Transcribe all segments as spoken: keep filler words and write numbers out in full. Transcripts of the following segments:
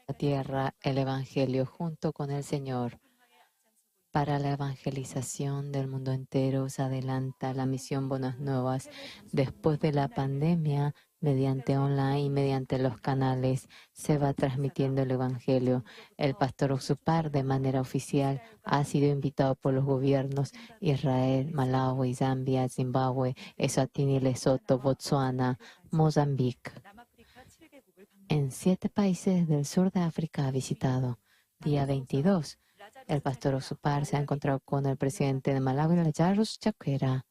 La tierra, el Evangelio junto con el Señor. Para la evangelización del mundo entero se adelanta la misión Buenas Nuevas. Después de la pandemia, mediante online y mediante los canales, se va transmitiendo el Evangelio. El pastor Oxupar, de manera oficial, ha sido invitado por los gobiernos Israel, Malawi, Zambia, Zimbabue, Eswatini, Lesoto, Botswana, Mozambique. En siete países del sur de África ha visitado. Día veintidós, el pastor Oxupar se ha encontrado con el presidente de Malawi, Lazarus Chakwera.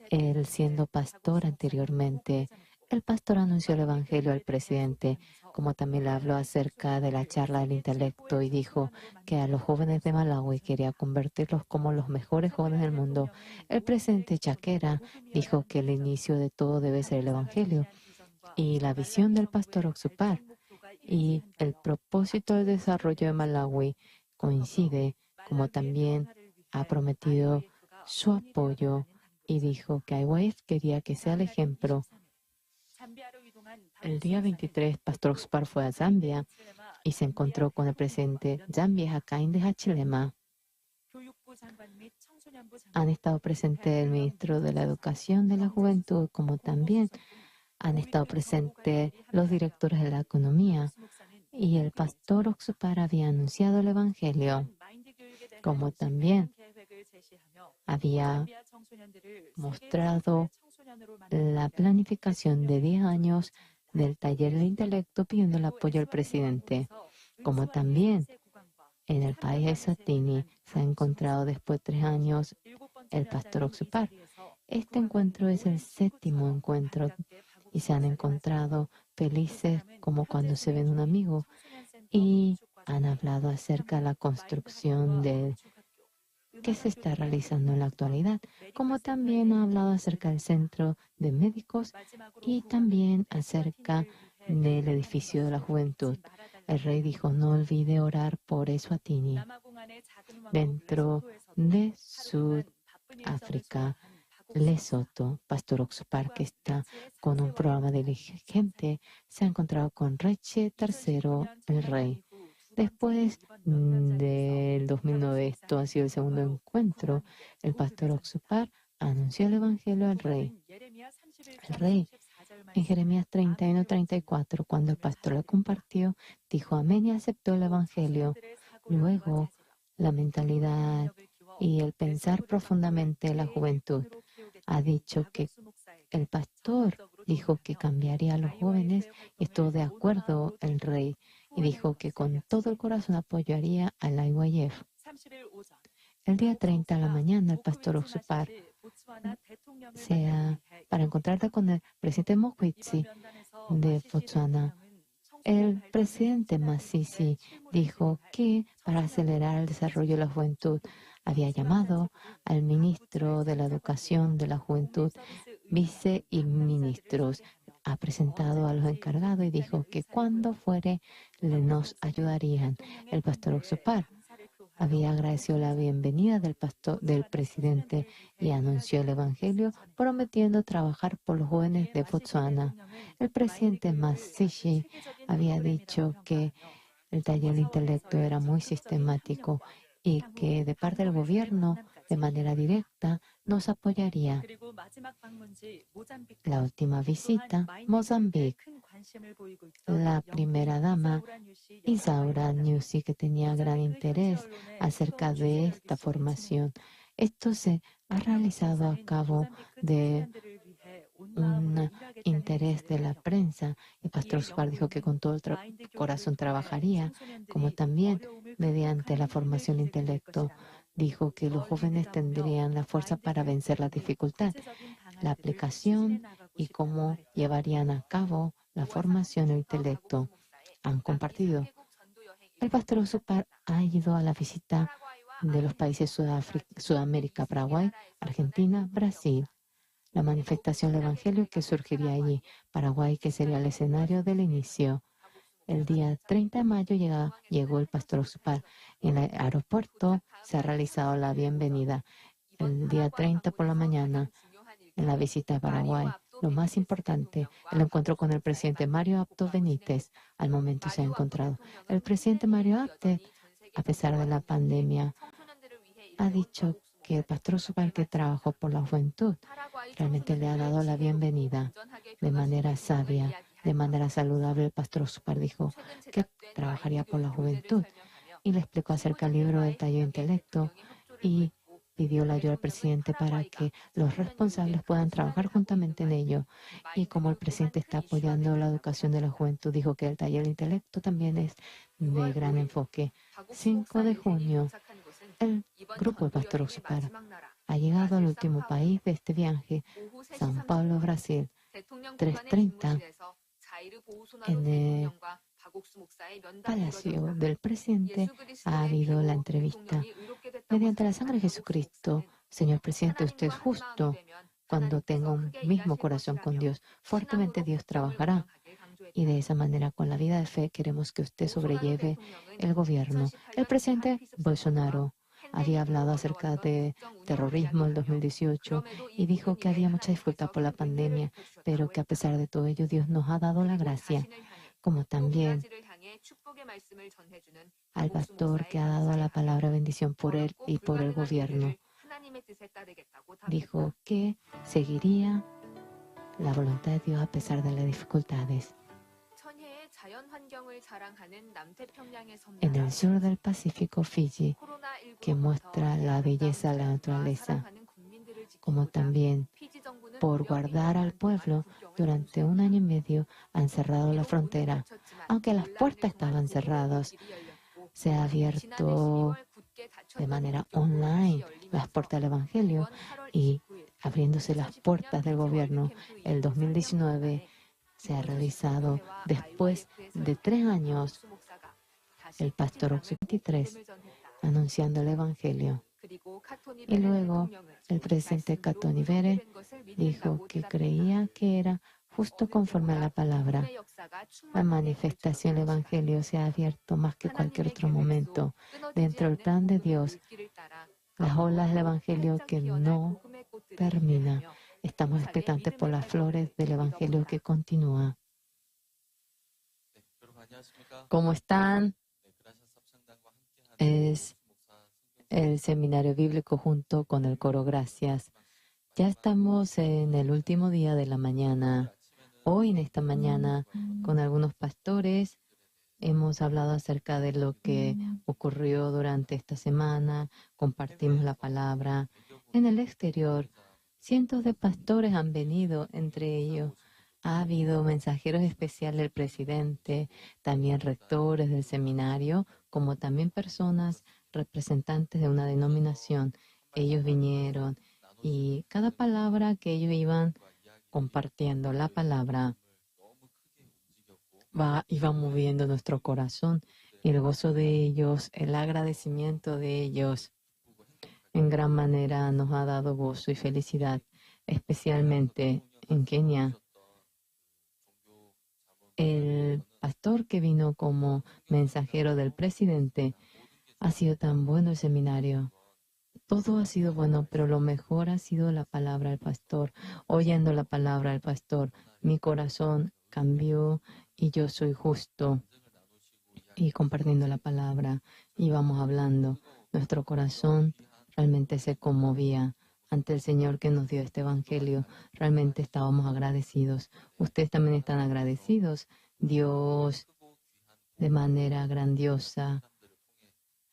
Él, siendo pastor anteriormente, el pastor anunció el evangelio al presidente, como también le habló acerca de la charla del intelecto y dijo que a los jóvenes de Malawi quería convertirlos como los mejores jóvenes del mundo. El presidente Chakwera dijo que el inicio de todo debe ser el evangelio. Y la visión del pastor Oxupar y el propósito de desarrollo de Malawi coincide, como también ha prometido su apoyo y dijo que I Y F quería que sea el ejemplo. El día veintitrés, pastor Oxupar fue a Zambia y se encontró con el presidente Zambia, Hakainde Hichilema. Han estado presentes el ministro de la Educación, de la Juventud, como también han estado presentes los directores de la economía. Y el pastor Oxupar había anunciado el evangelio, como también había mostrado la planificación de diez años del taller del intelecto pidiendo el apoyo al presidente, como también en el país de Eswatini se ha encontrado después de tres años el pastor Oxupar. Este encuentro es el séptimo encuentro y se han encontrado felices como cuando se ven un amigo y han hablado acerca de la construcción de que se está realizando en la actualidad, como también ha hablado acerca del centro de médicos y también acerca del edificio de la juventud. El rey dijo: "No olvide orar por Eswatini". Dentro de Sudáfrica, Lesoto, pastor Oxupar, que está con un programa diligente, se ha encontrado con Reche tercero, el rey. Después, mm, del dos mil nueve, esto ha sido el segundo encuentro, el pastor Oxupar anunció el evangelio al rey. El rey, en Jeremías treinta y uno treinta y cuatro, cuando el pastor lo compartió, dijo amén y aceptó el evangelio. Luego, la mentalidad y el pensar profundamente de la juventud. Ha dicho que el pastor dijo que cambiaría a los jóvenes y estuvo de acuerdo el rey y dijo que con todo el corazón apoyaría al I Y F. El día treinta a la mañana, el pastor Oxupar se ha, para encontrarte con el presidente Mokgweetsi de Botswana. El presidente Masisi dijo que para acelerar el desarrollo de la juventud había llamado al ministro de la Educación, de la Juventud, vice y ministros, ha presentado a los encargados y dijo que cuando fuere le, nos ayudarían. El pastor Oxupar había agradecido la bienvenida del pastor, del presidente, y anunció el evangelio prometiendo trabajar por los jóvenes de Botswana. El presidente Masisi había dicho que el taller de intelecto era muy sistemático y que de parte del gobierno, de manera directa, nos apoyaría. La última visita, Mozambique. La primera dama, Isaura Nyusi, que tenía gran interés acerca de esta formación. Esto se ha realizado a cabo de un interés de la prensa. El pastor Oxupar dijo que con todo el tra-, corazón trabajaría, como también mediante la formación de intelecto. Dijo que los jóvenes tendrían la fuerza para vencer la dificultad, la aplicación y cómo llevarían a cabo la formación del intelecto. Han compartido. El pastor Oxupar ha ido a la visita de los países Sudáfrica, Sudamérica, Paraguay, Argentina, Brasil. La manifestación del evangelio que surgiría allí, Paraguay, que sería el escenario del inicio. El día treinta de mayo llega, llegó el pastor Oxupar. En el aeropuerto se ha realizado la bienvenida. El día treinta por la mañana, en la visita a Paraguay, lo más importante, el encuentro con el presidente Mario Abdo Benítez. Al momento se ha encontrado. El presidente Mario Abdo, a pesar de la pandemia, ha dicho que el pastor Osupar, que trabajó por la juventud, realmente le ha dado la bienvenida de manera sabia, de manera saludable. El pastor Osupar dijo que trabajaría por la juventud y le explicó acerca del libro del taller Intelecto y pidió la ayuda al presidente para que los responsables puedan trabajar juntamente en ello. Y como el presidente está apoyando la educación de la juventud, dijo que el taller Intelecto también es de gran enfoque. Cinco de junio, el grupo de pastor Osupar ha llegado al último país de este viaje, São Paulo, Brasil. Tres treinta, en el palacio del presidente ha habido la entrevista. Mediante la sangre de Jesucristo, señor presidente, usted es justo. Cuando tenga un mismo corazón con Dios, fuertemente Dios trabajará. Y de esa manera, con la vida de fe, queremos que usted sobrelleve el gobierno. El presidente Bolsonaro había hablado acerca de terrorismo el dos mil dieciocho y dijo que había mucha dificultad por la pandemia, pero que a pesar de todo ello Dios nos ha dado la gracia, como también al pastor que ha dado la palabra bendición por él y por el gobierno. Dijo que seguiría la voluntad de Dios a pesar de las dificultades. En el sur del Pacífico, Fiji, que muestra la belleza de la naturaleza, como también por guardar al pueblo durante un año y medio han cerrado la frontera. Aunque las puertas estaban cerradas, se ha abierto de manera online las puertas del Evangelio y abriéndose las puertas del gobierno. El dos mil diecinueve se ha realizado después de tres años el pastor Oxo veintitrés anunciando el Evangelio. Y luego el presidente Katoni Bere dijo que creía que era justo conforme a la palabra. La manifestación del Evangelio se ha abierto más que cualquier otro momento dentro del plan de Dios. Las olas del Evangelio que no termina. Estamos expectantes por las flores del Evangelio que continúa. ¿Cómo están? Es el seminario bíblico junto con el coro Gracias. Ya estamos en el último día de la mañana. Hoy en esta mañana, con algunos pastores, hemos hablado acerca de lo que ocurrió durante esta semana, compartimos la palabra. En el exterior, cientos de pastores han venido, entre ellos ha habido mensajeros especiales del presidente, también rectores del seminario, como también personas representantes de una denominación. Ellos vinieron y cada palabra que ellos iban compartiendo, la palabra va, iba moviendo nuestro corazón, y el gozo de ellos, el agradecimiento de ellos, en gran manera nos ha dado gozo y felicidad, especialmente en Kenia. El pastor que vino como mensajero del presidente, ha sido tan bueno el seminario. Todo ha sido bueno, pero lo mejor ha sido la palabra del pastor. Oyendo la palabra del pastor, mi corazón cambió y yo soy justo. Y compartiendo la palabra, íbamos hablando. Nuestro corazón realmente se conmovía ante el Señor que nos dio este evangelio. Realmente estábamos agradecidos. Ustedes también están agradecidos. Dios, de manera grandiosa,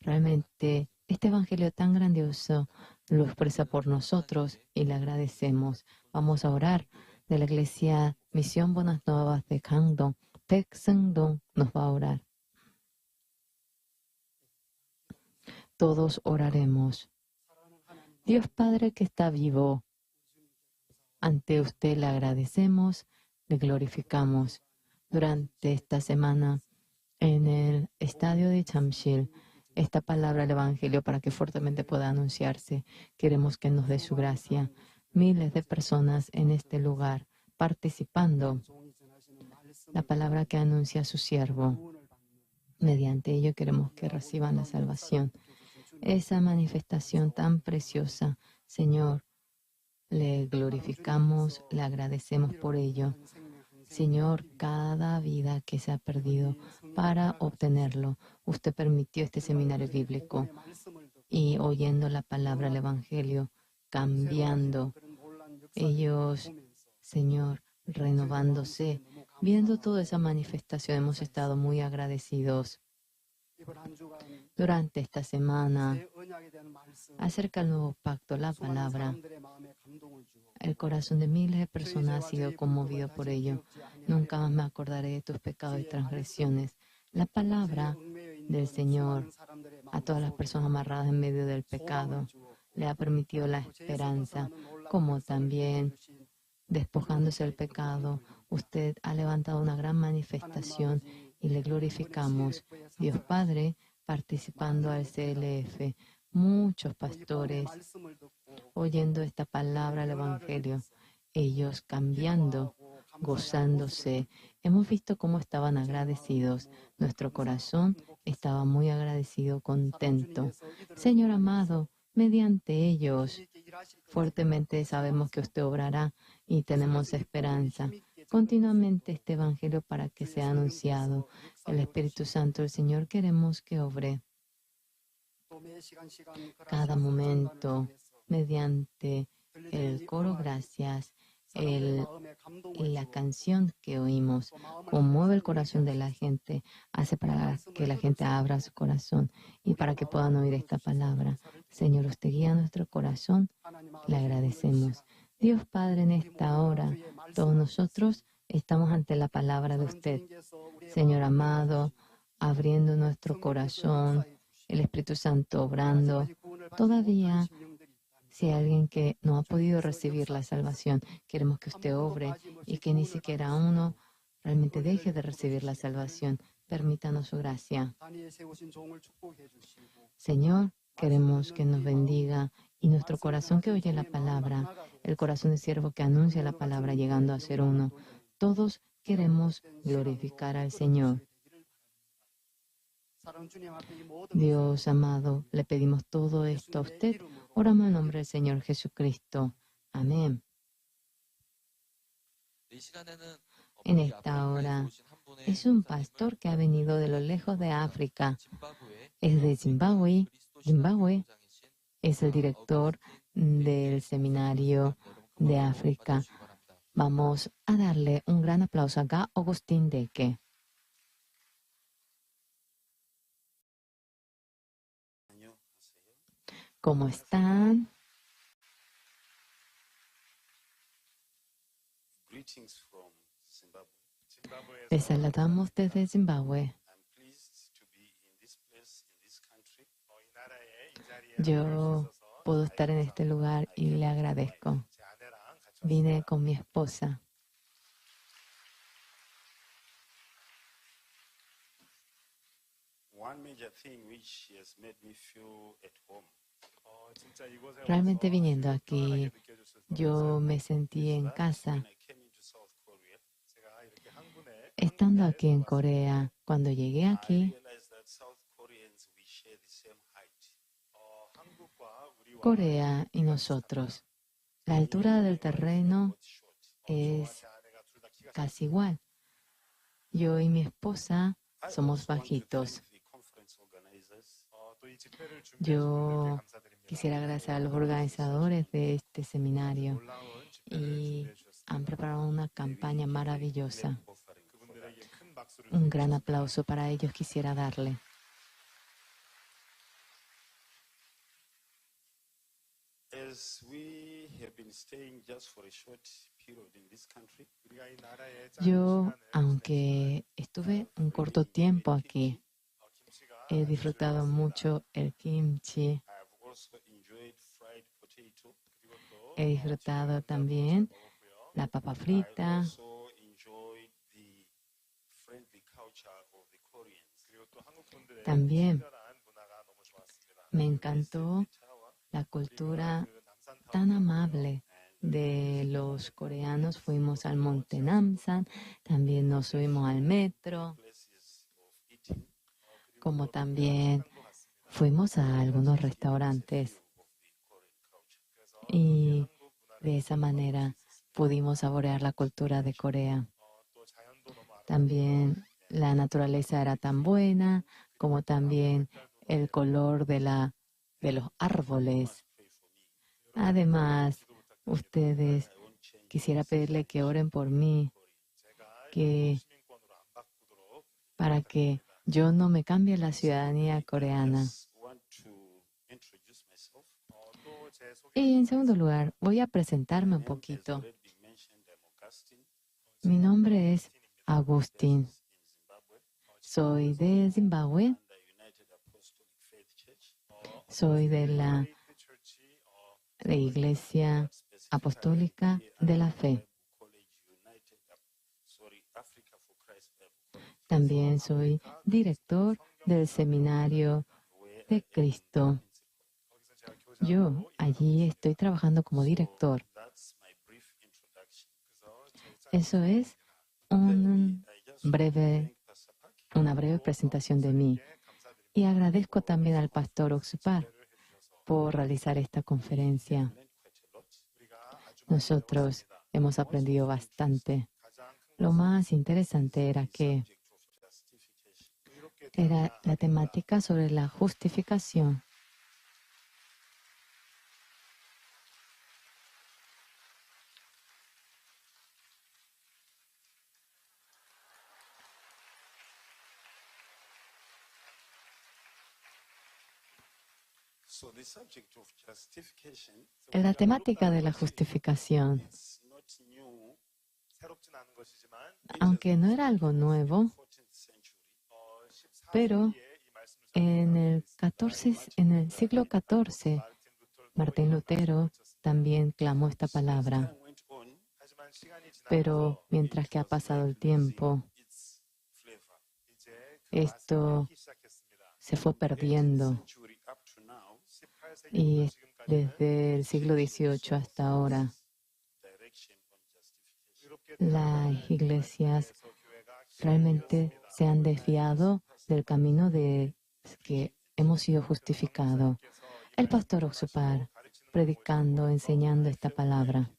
realmente este evangelio tan grandioso lo expresa por nosotros y le agradecemos. Vamos a orar de la iglesia Misión Buenas Nuevas de Kangdong. Pek Sengdong nos va a orar. Todos oraremos. Dios Padre que está vivo, ante usted le agradecemos, le glorificamos. Durante esta semana, en el estadio de Chamshil, esta palabra del evangelio para que fuertemente pueda anunciarse. Queremos que nos dé su gracia. Miles de personas en este lugar participando. La palabra que anuncia su siervo. Mediante ello queremos que reciban la salvación. Esa manifestación tan preciosa, Señor, Le glorificamos, le agradecemos por ello. Señor, cada vida que se ha perdido para obtenerlo, usted permitió este seminario bíblico y oyendo la palabra del Evangelio, cambiando, ellos, Señor, renovándose, viendo toda esa manifestación, hemos estado muy agradecidos. Durante esta semana, acerca del nuevo pacto, la palabra, el corazón de miles de personas ha sido conmovido por ello. Nunca más me acordaré de tus pecados y transgresiones. La palabra del Señor a todas las personas amarradas en medio del pecado le ha permitido la esperanza, como también despojándose del pecado, usted ha levantado una gran manifestación y le glorificamos. Dios Padre, participando al C L F, muchos pastores oyendo esta palabra del Evangelio, ellos cambiando, gozándose. Hemos visto cómo estaban agradecidos. Nuestro corazón estaba muy agradecido, contento. Señor amado, mediante ellos, fuertemente sabemos que usted obrará y tenemos esperanza. Continuamente este evangelio para que sea anunciado. El Espíritu Santo del Señor queremos que obre cada momento mediante el coro gracias, el, la canción que oímos conmueve el corazón de la gente, hace para que la gente abra su corazón y para que puedan oír esta palabra. Señor, usted guía nuestro corazón, le agradecemos. Dios Padre, en esta hora, todos nosotros estamos ante la palabra de usted. Señor amado, abriendo nuestro corazón, el Espíritu Santo obrando. Todavía, si hay alguien que no ha podido recibir la salvación, queremos que usted obre y que ni siquiera uno realmente deje de recibir la salvación. Permítanos su gracia. Señor, queremos que nos bendiga y nuestro corazón que oye la palabra, el corazón de siervo que anuncia la palabra llegando a ser uno. Todos queremos glorificar al Señor. Dios amado, le pedimos todo esto a usted. Oramos en nombre del Señor Jesucristo. Amén. En esta hora es un pastor que ha venido de lo lejos de África. Es de Zimbabue. Zimbabue. Es el director del seminario de África. Vamos a darle un gran aplauso acá, Augustín Deque. ¿Cómo están? Les saludamos desde Zimbabue. Yo puedo estar en este lugar y le agradezco. Vine con mi esposa. One major thing which has made me feel at home. Realmente viniendo aquí, yo me sentí en casa. Estando aquí en Corea, cuando llegué aquí, Corea y nosotros, la altura del terreno es casi igual. Yo y mi esposa somos bajitos. Yo quisiera agradecer a los organizadores de este seminario y han preparado una campaña maravillosa. Un gran aplauso para ellos quisiera darle. As we have been staying just for a short period in this country, Yo, aunque estuve un corto tiempo aquí, he disfrutado mucho el kimchi. I have also enjoyed fried potato. He disfrutado también la papa frita. I also enjoyed the friendly culture of the Koreans. También me encantó la cultura tan amable de los coreanos. Fuimos al monte Namsan, también nos subimos al metro, como también fuimos a algunos restaurantes. Y De esa manera pudimos saborear la cultura de Corea. También la naturaleza era tan buena, como también el color de la, de los árboles. Además, ustedes, quisiera pedirle que oren por mí, que, para que yo no me cambie la ciudadanía coreana. Y en segundo lugar, voy a presentarme un poquito. Mi nombre es Agustín. Soy de Zimbabue. Soy de la, de Iglesia Apostólica de la Fe. También soy director del Seminario de Cristo. Yo allí estoy trabajando como director. Eso es un breve, una breve presentación de mí. Y agradezco también al pastor Oxupar por realizar esta conferencia. Nosotros hemos aprendido bastante. Lo más interesante era que era la temática sobre la justificación. La temática de la justificación, aunque no era algo nuevo, pero en el catorce, en el siglo catorce, Martín Lutero también clamó esta palabra. Pero mientras que ha pasado el tiempo, esto se fue perdiendo. Y es desde el siglo dieciocho hasta ahora, las iglesias realmente se han desviado del camino de que hemos sido justificados. El pastor Oxupar predicando, enseñando esta palabra,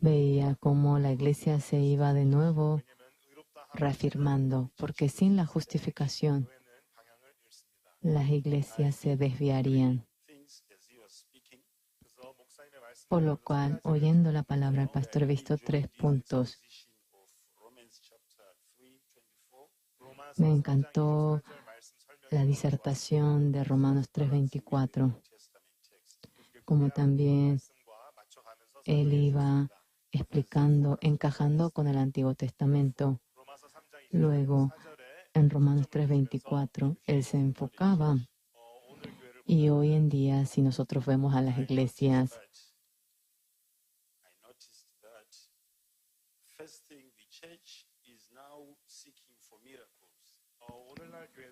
veía cómo la iglesia se iba de nuevo reafirmando, porque sin la justificación las iglesias se desviarían. Por lo cual, oyendo la palabra del pastor, he visto tres puntos. Me encantó la disertación de Romanos tres veinticuatro, como también él iba explicando, encajando con el Antiguo Testamento. Luego, en Romanos tres veinticuatro, él se enfocaba. Y hoy en día, si nosotros vemos a las iglesias,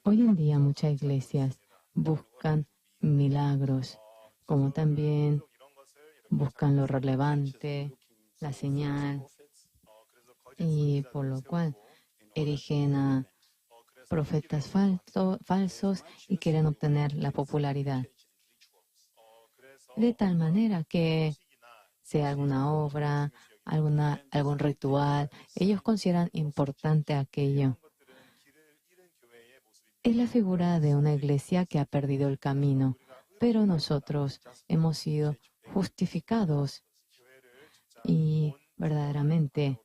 hoy en día muchas iglesias buscan milagros, como también buscan lo relevante, la señal, y por lo cual erigen a profetas falso-, falsos y quieren obtener la popularidad. De tal manera que sea alguna obra, alguna, algún ritual, ellos consideran importante aquello. Es la figura de una iglesia que ha perdido el camino, pero nosotros hemos sido justificados y verdaderamente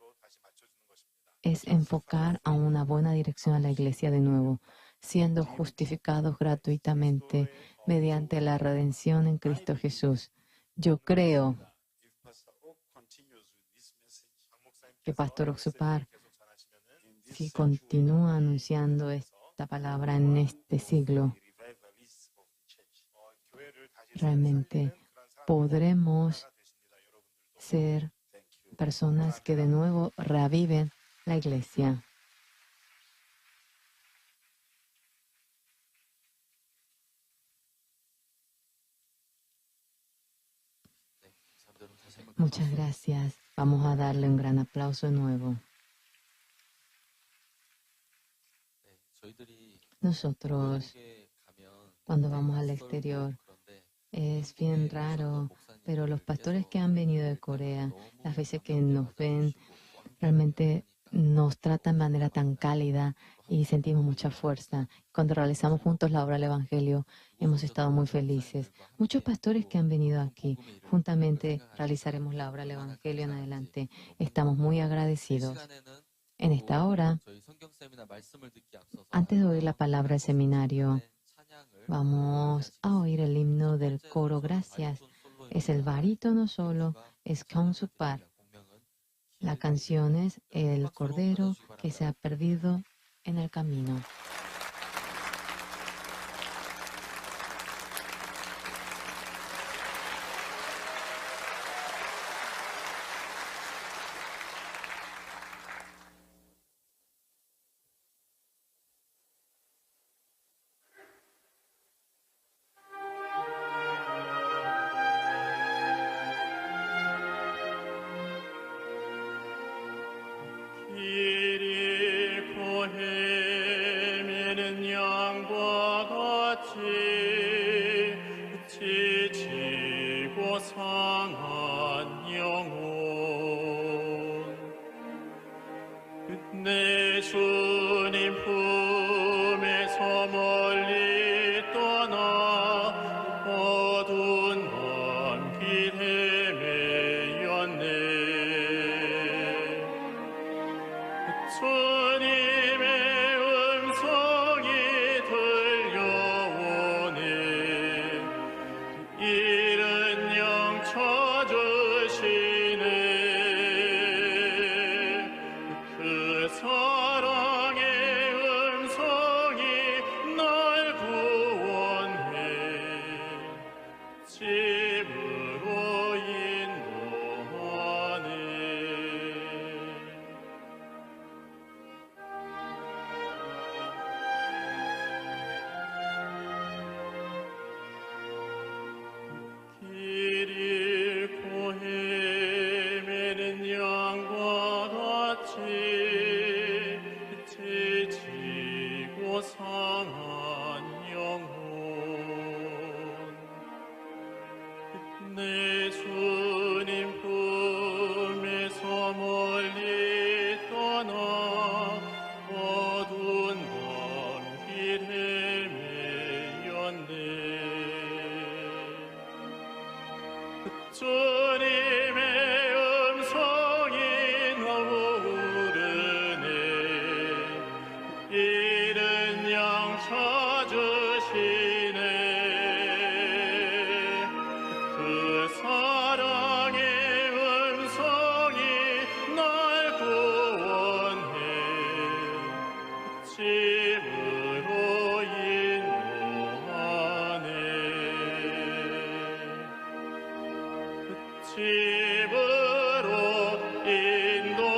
es enfocar a una buena dirección a la iglesia de nuevo, siendo justificados gratuitamente mediante la redención en Cristo Jesús. Yo creo que Pastor Oxupar, si continúa anunciando esta palabra en este siglo, realmente podremos ser personas que de nuevo reaviven la iglesia. Muchas gracias. Vamos a darle un gran aplauso nuevo. Nosotros, cuando vamos al exterior, Es bien raro, pero los pastores que han venido de Corea, las veces que nos ven, realmente nos tratan de manera tan cálida y sentimos mucha fuerza. Cuando realizamos juntos la obra del Evangelio, hemos estado muy felices. Muchos pastores que han venido aquí, juntamente realizaremos la obra del Evangelio en adelante. Estamos muy agradecidos. En esta hora, antes de oír la palabra del seminario, vamos a oír el himno del coro Gracias. Es el barítono solo, es Kyung Suk Park. La canción es El Cordero que se ha perdido en el camino. 길이 그 헤매는 양과 같이 지치고 상한 영혼, 내 주님 품에서 멀리 떠나 어두운 밤 길 헤매였네. 주님의 음성이 들려오네. 이른 영 찾으시네. 그 사랑의 음성이 날 구원해 집으로 인도하네. 길 잃고 헤매는 양과 같이 지치고 상한 영혼, 내 주님 품에서 멀리 떠나 어두운 밤 길 헤매였네. 주님의 음성이 나 부르네. 이른 영 찾으시네. 그 사랑의 음성이 날 구원해 집으로 인도하네. 집으로 인도하네.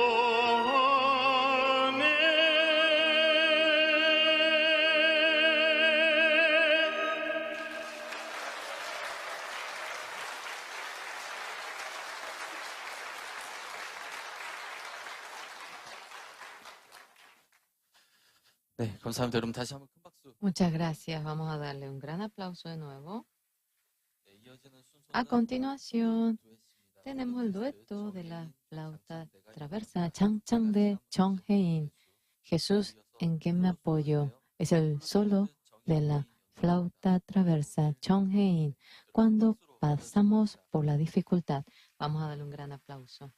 네, 감사합니다. 여러분, 다시 한번 큰 박수. Muchas gracias. Vamos a darle un gran aplauso de nuevo. A continuación, tenemos el dueto de la flauta traversa Chang Chang de Chong Hein. Jesús, ¿en qué me apoyo? Es el solo de la flauta traversa Chong Hein. Cuando pasamos por la dificultad, vamos a darle un gran aplauso.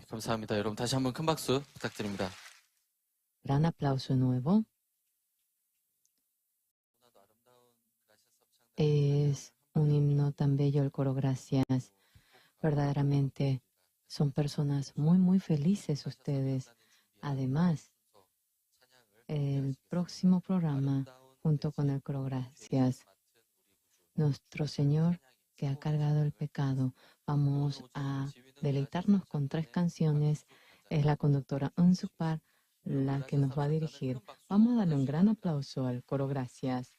감사합니다. 여러분 다시 한번 큰 박수 부탁드립니다. Gran aplauso nuevo. Es un himno tan bello el coro Gracias. Verdaderamente son personas muy, muy felices ustedes. Además, el próximo programa junto con el coro Gracias. Nuestro Señor que ha cargado el pecado. Vamos a deleitarnos con tres canciones. Es la conductora Unsukpar la que nos va a dirigir. Vamos a darle un gran aplauso al coro Gracias.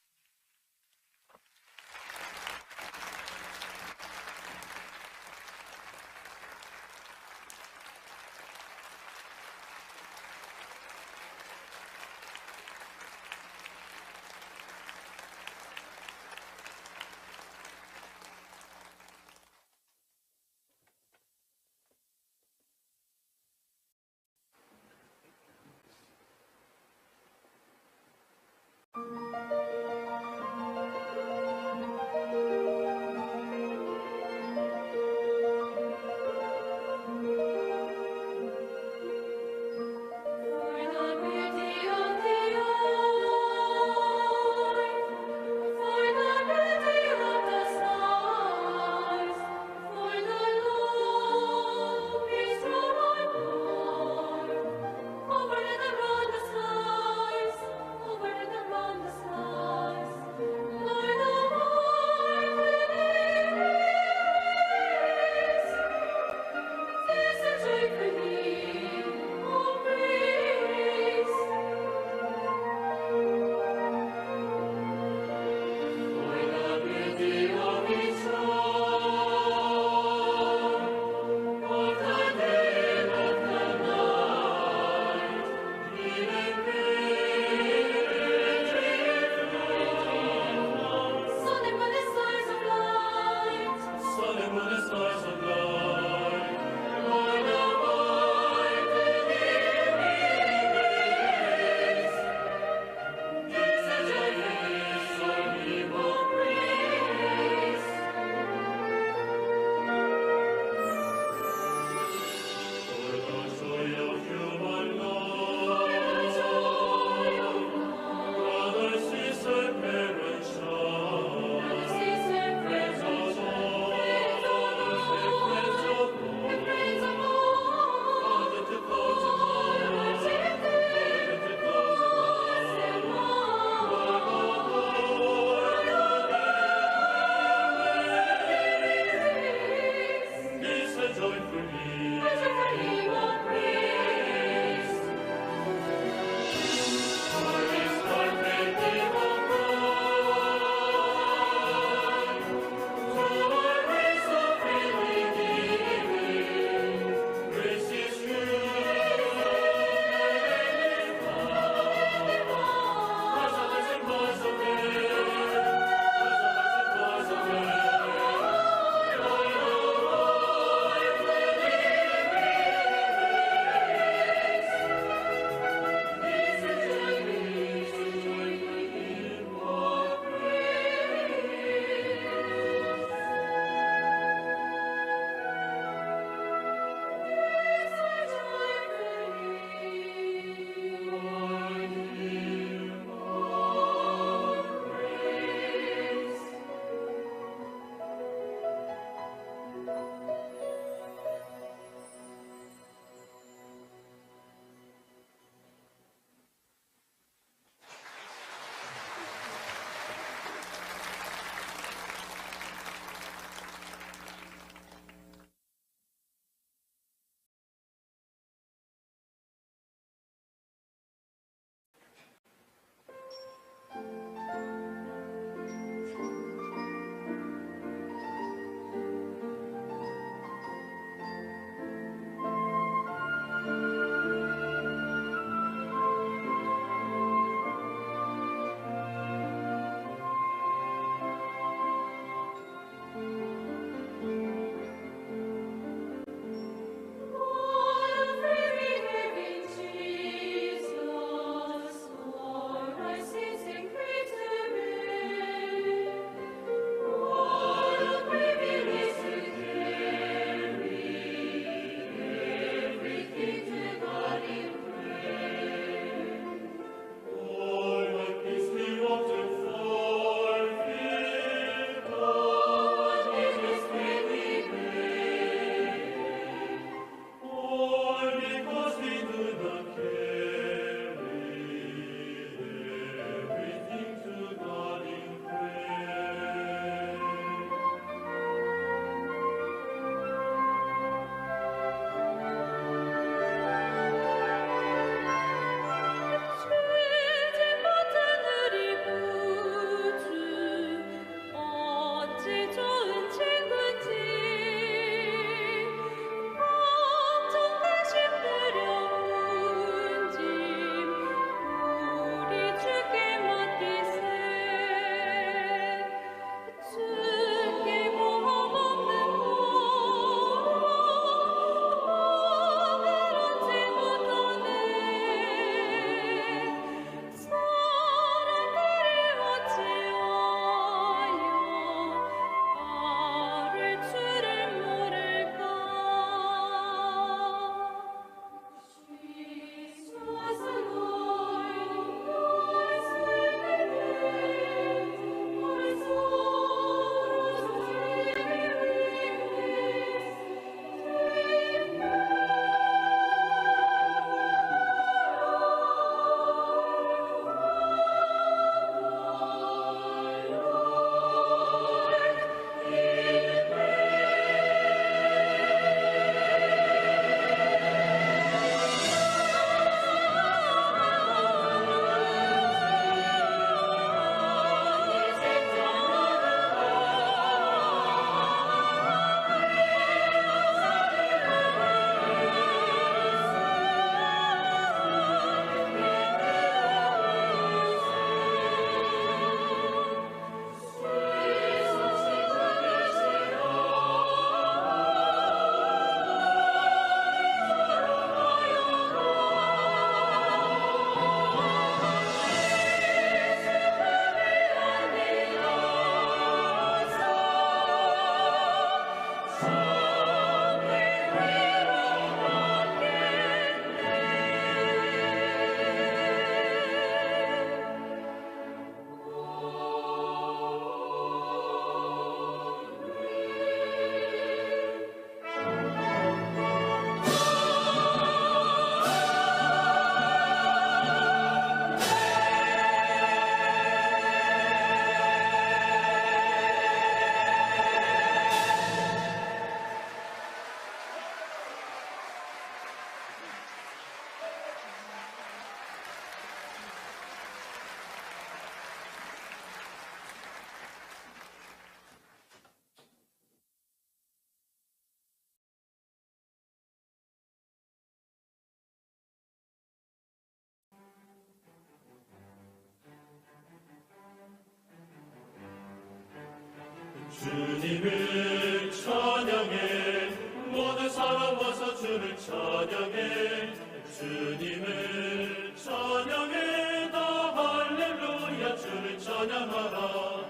주님을 찬양해. 모든 사람 와서 주를 찬양해. 주님을 찬양해. 다 할렐루야, 주를 찬양하라.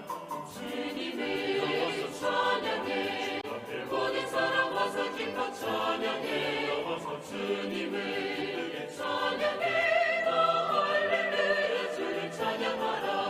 주님을 찬양해. 모든 사람 와서 기뻐 찬양해. 주님을 찬양해. 다 할렐루야, 주를 찬양하라.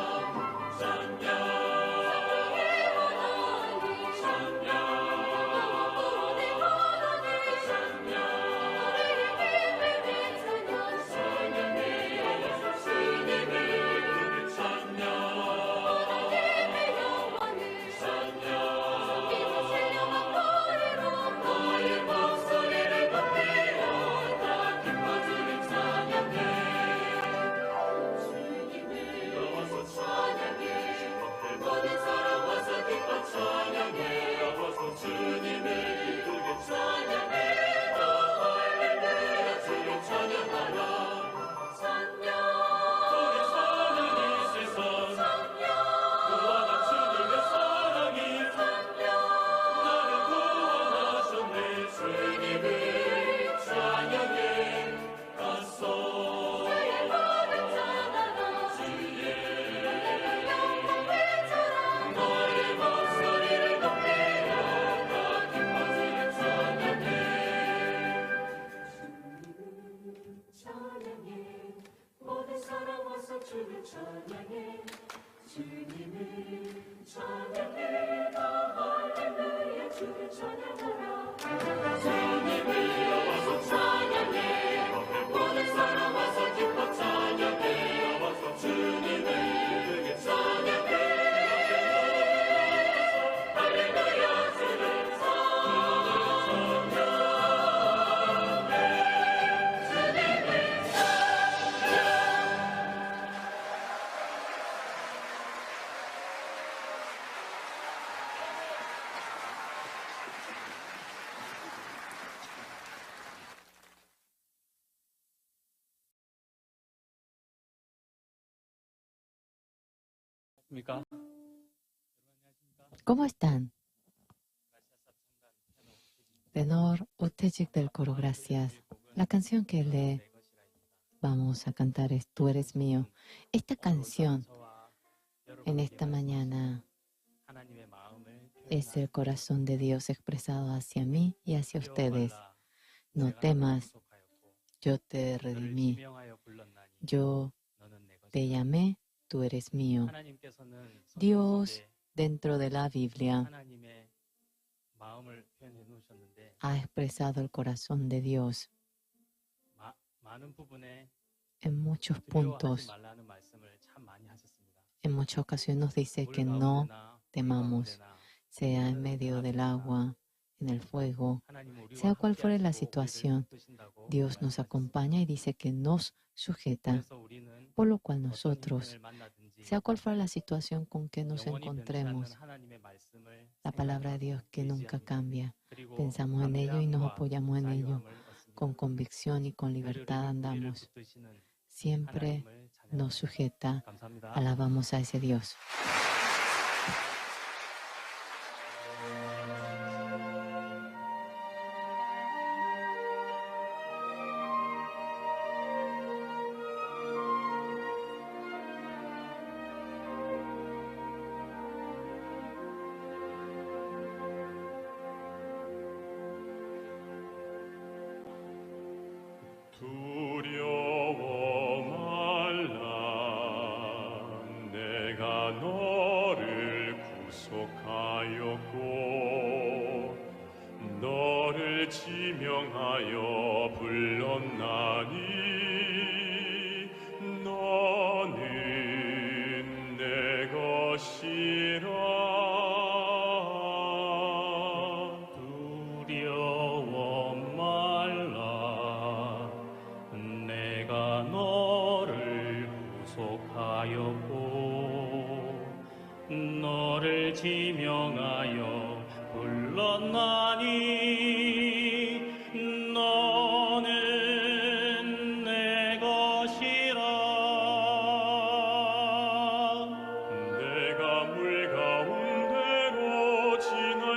¿Cómo están? Tenor Utechik del coro, gracias. La canción que le vamos a cantar es Tú eres mío. Esta canción en esta mañana es el corazón de Dios expresado hacia mí y hacia ustedes. No temas, yo te redimí. Yo te llamé, tú eres mío. Dios, dentro de la Biblia, ha expresado el corazón de Dios en muchos puntos. En muchas ocasiones nos dice que no temamos, sea en medio del agua, en el fuego, sea cual fuere la situación, Dios nos acompaña y dice que nos sujeta, por lo cual nosotros, sea cual fuera la situación con que nos encontremos, la palabra de Dios que nunca cambia, pensamos en ello y nos apoyamos en ello, con convicción y con libertad andamos. Siempre nos sujeta. Alabamos a ese Dios. 두려워 말라. 내가 너를 구속하였고 너를 지명하여 불렀나니 너는 내 것이라. 두려워 말라. 내가 너를 구속하였고 너를 지명하여 불렀나니 너는 내 것이라. 내가 물 가운데로 지날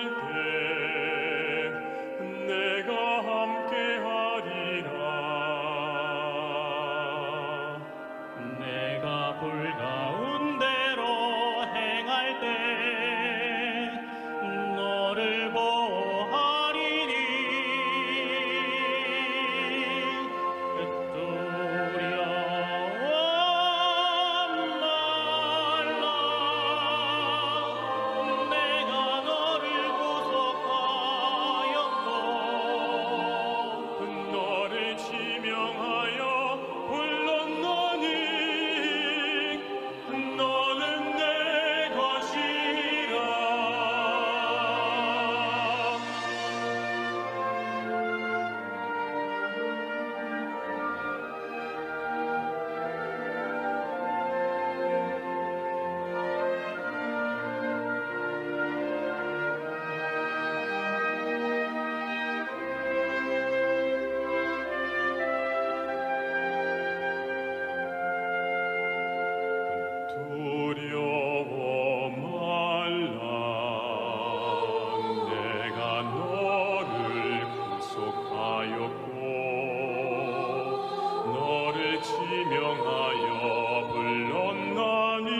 명하여 불렀나니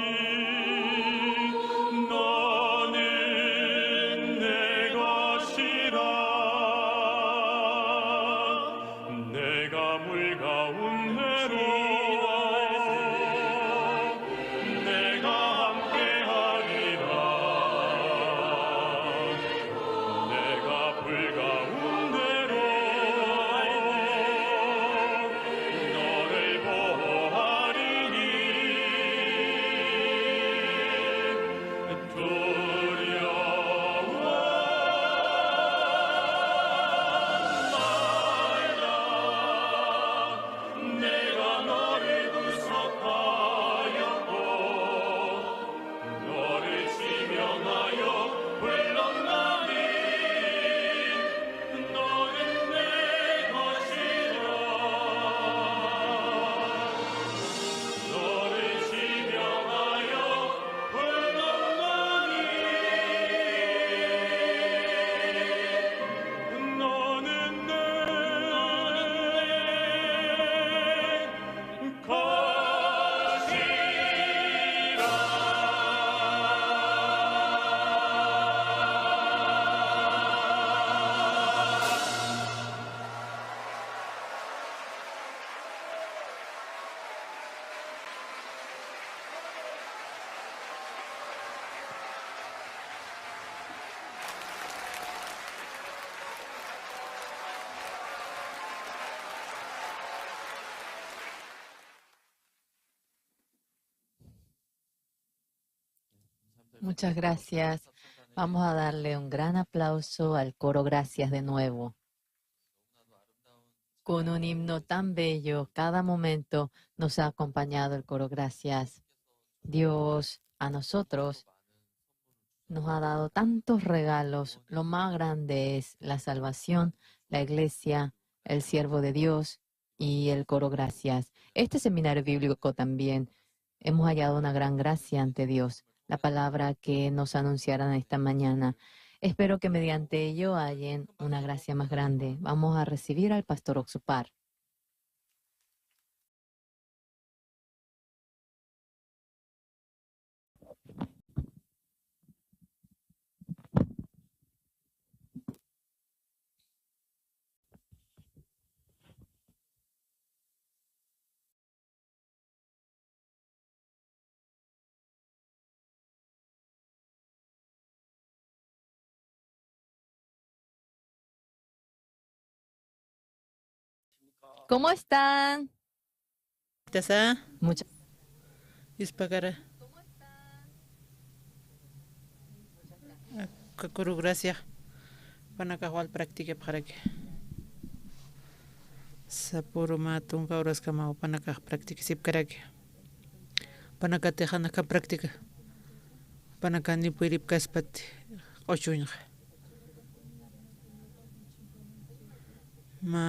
너는 내 것이라. 내가 물 가운데로 내가 함께하리라. 내가 불 가운데로 너를 보호하리니 두려워 말라. 내가 너를 구속하였고 너를 지명하여 불렀나니 너는 내 것이라. 너를 지명하여 불렀나니 너는 내 것이라. Muchas gracias. Vamos a darle un gran aplauso al coro Gracias de nuevo. Con un himno tan bello, cada momento nos ha acompañado el coro Gracias. Dios a nosotros nos ha dado tantos regalos. Lo más grande es la salvación, la iglesia, el siervo de Dios y el coro Gracias. Este seminario bíblico también hemos hallado una gran gracia ante Dios, la palabra que nos anunciaran esta mañana. Espero que mediante ello hallen una gracia más grande. Vamos a recibir al pastor Oxupar. ¿Cómo están? Tasa. Mucha- Ispakara. Kakuru gracia. Panakax wal practicapxaraki. Sapüru mä tunka horaskamaw panakax practicasipkaraki. Panakatix jan akham practica. Panaka nipwiripkaspati q'uchuñxa. Mä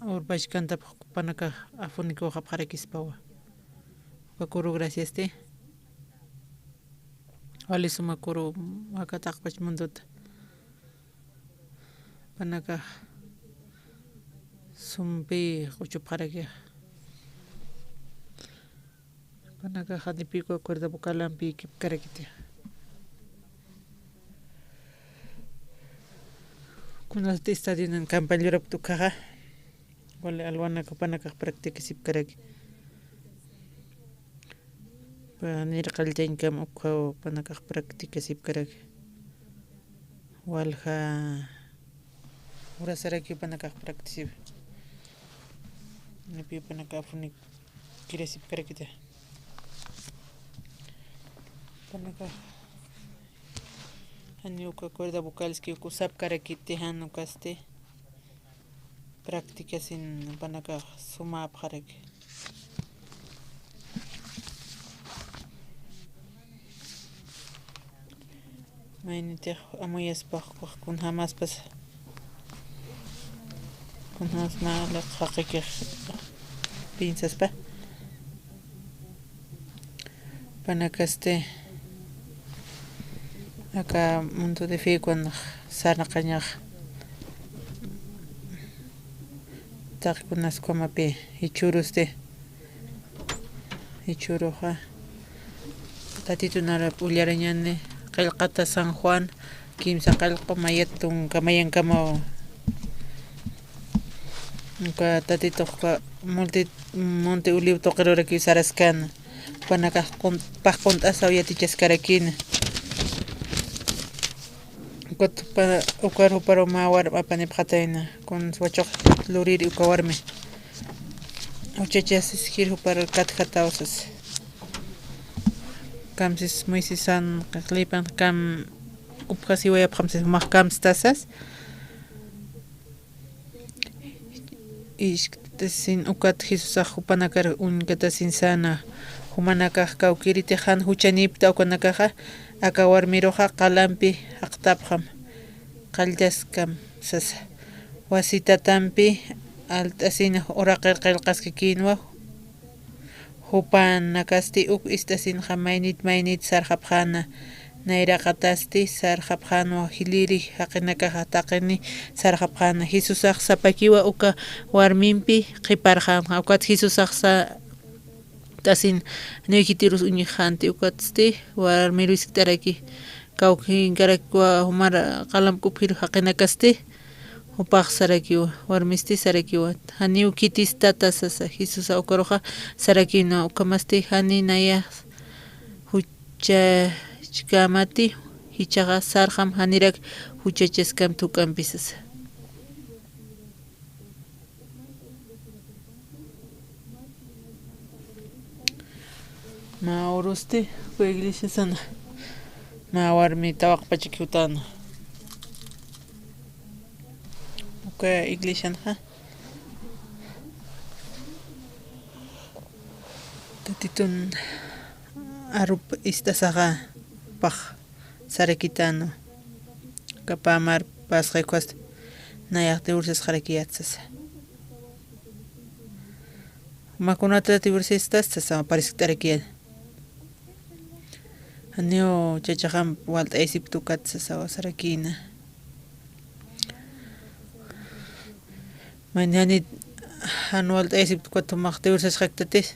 urpachkantap panakax afunikixapxarakispawa. Uka kuru graciasti. Wali suma kuru aka taqpach munduta. Panakax sumpi q'uchupxarakixa. Panakax janipï uka cuerda vocalampi kipkarakiti. Kunasti estadionan campaña lurapkta ukhaxa. Wali alwanaka panakax practicasipkaraki. Panir qalltañkam ukhaw panakax practicasipkaraki. Walja urasaraki panakax practicasip. Nipi panakax afunikirasipkarakita. Panakax jani uka cuerda vocalski uka usapkarakiti jan ukasti. Practicasin panakax sumäpxaraki. Maynitix amuyaspax kunjämaspas. Kunjämas mä jaqikix piensaspa. Panakasti aka mundo de fe cuando sarnaqañax taqi kunas ukhamapï jichhürusti Jichhüruxa Tatitun arap ullarañäni qillqata San Juan, kimsa qillqa mayat tunka mayankamaw. Uka Tatituxa Monte, Monte Olivo tuqirurakiw saraskäna. Jupanakax qun-, pax qunt'asaw yatichaskarakïna. Ukat jupa-, ukar juparu mä warmi apanipxatayna, kuns wachux luriri uka warmi. Juchachasis jir jupar katjataw sasa. Kamsis Moisesan qillqan kam upjasiwayapxam sasa, jumax kamstasas. Isktasin ukat Jesusax jupanakar uñkatasin säna, jumanakax kawkïritix jan juchanïpkta ukanakaxa, aka warmiruxa qalampi jaqtapxam, qalltaskam sasa. Wasi tatampi alt'asina uraqir qillqaskakïnwa, jupanakasti uk ist'asinxa maynit maynit sarxapxäna, nayraqatasti sarxapxänwa, jiliri jaqinakaxa taqini sarxapxäna. Jesusax sapakiwa uka warmimpi qhiparxänxa, ukat Jesusax sa-, t'asin, janiw khitirus uñjxänti, ukatsti warmiru jiskt'araki, kawkïnkarakwa jumar qalamp k'upjir jaqinakasti, jupax sarakiwa, warmisti sarakiwa, janiw khitis tata sasa. Jesusa ukaruxa sarakïna, ukhamasti jani nayax juchachkämati, jichhaxa sarxam janirak juchachaskamti juk'ampi sasa. Mä urusti uka iglesiasana mä warmi tawaqpachak jutana. Uka iglesianxa Tatitun arup ist'asaxa pax sarakitänwa. Kapämar pasxi ukhasti nayax divorciasxarakiyät sasa. Mä kunata divorciastas sasa, pariskt'arakiyät. Janiw chachaxamp walt'aysipkta ukat sasawa sarakïna. Mayni jani jan walt'aysipkta ukat jumax divorciasxaktatis.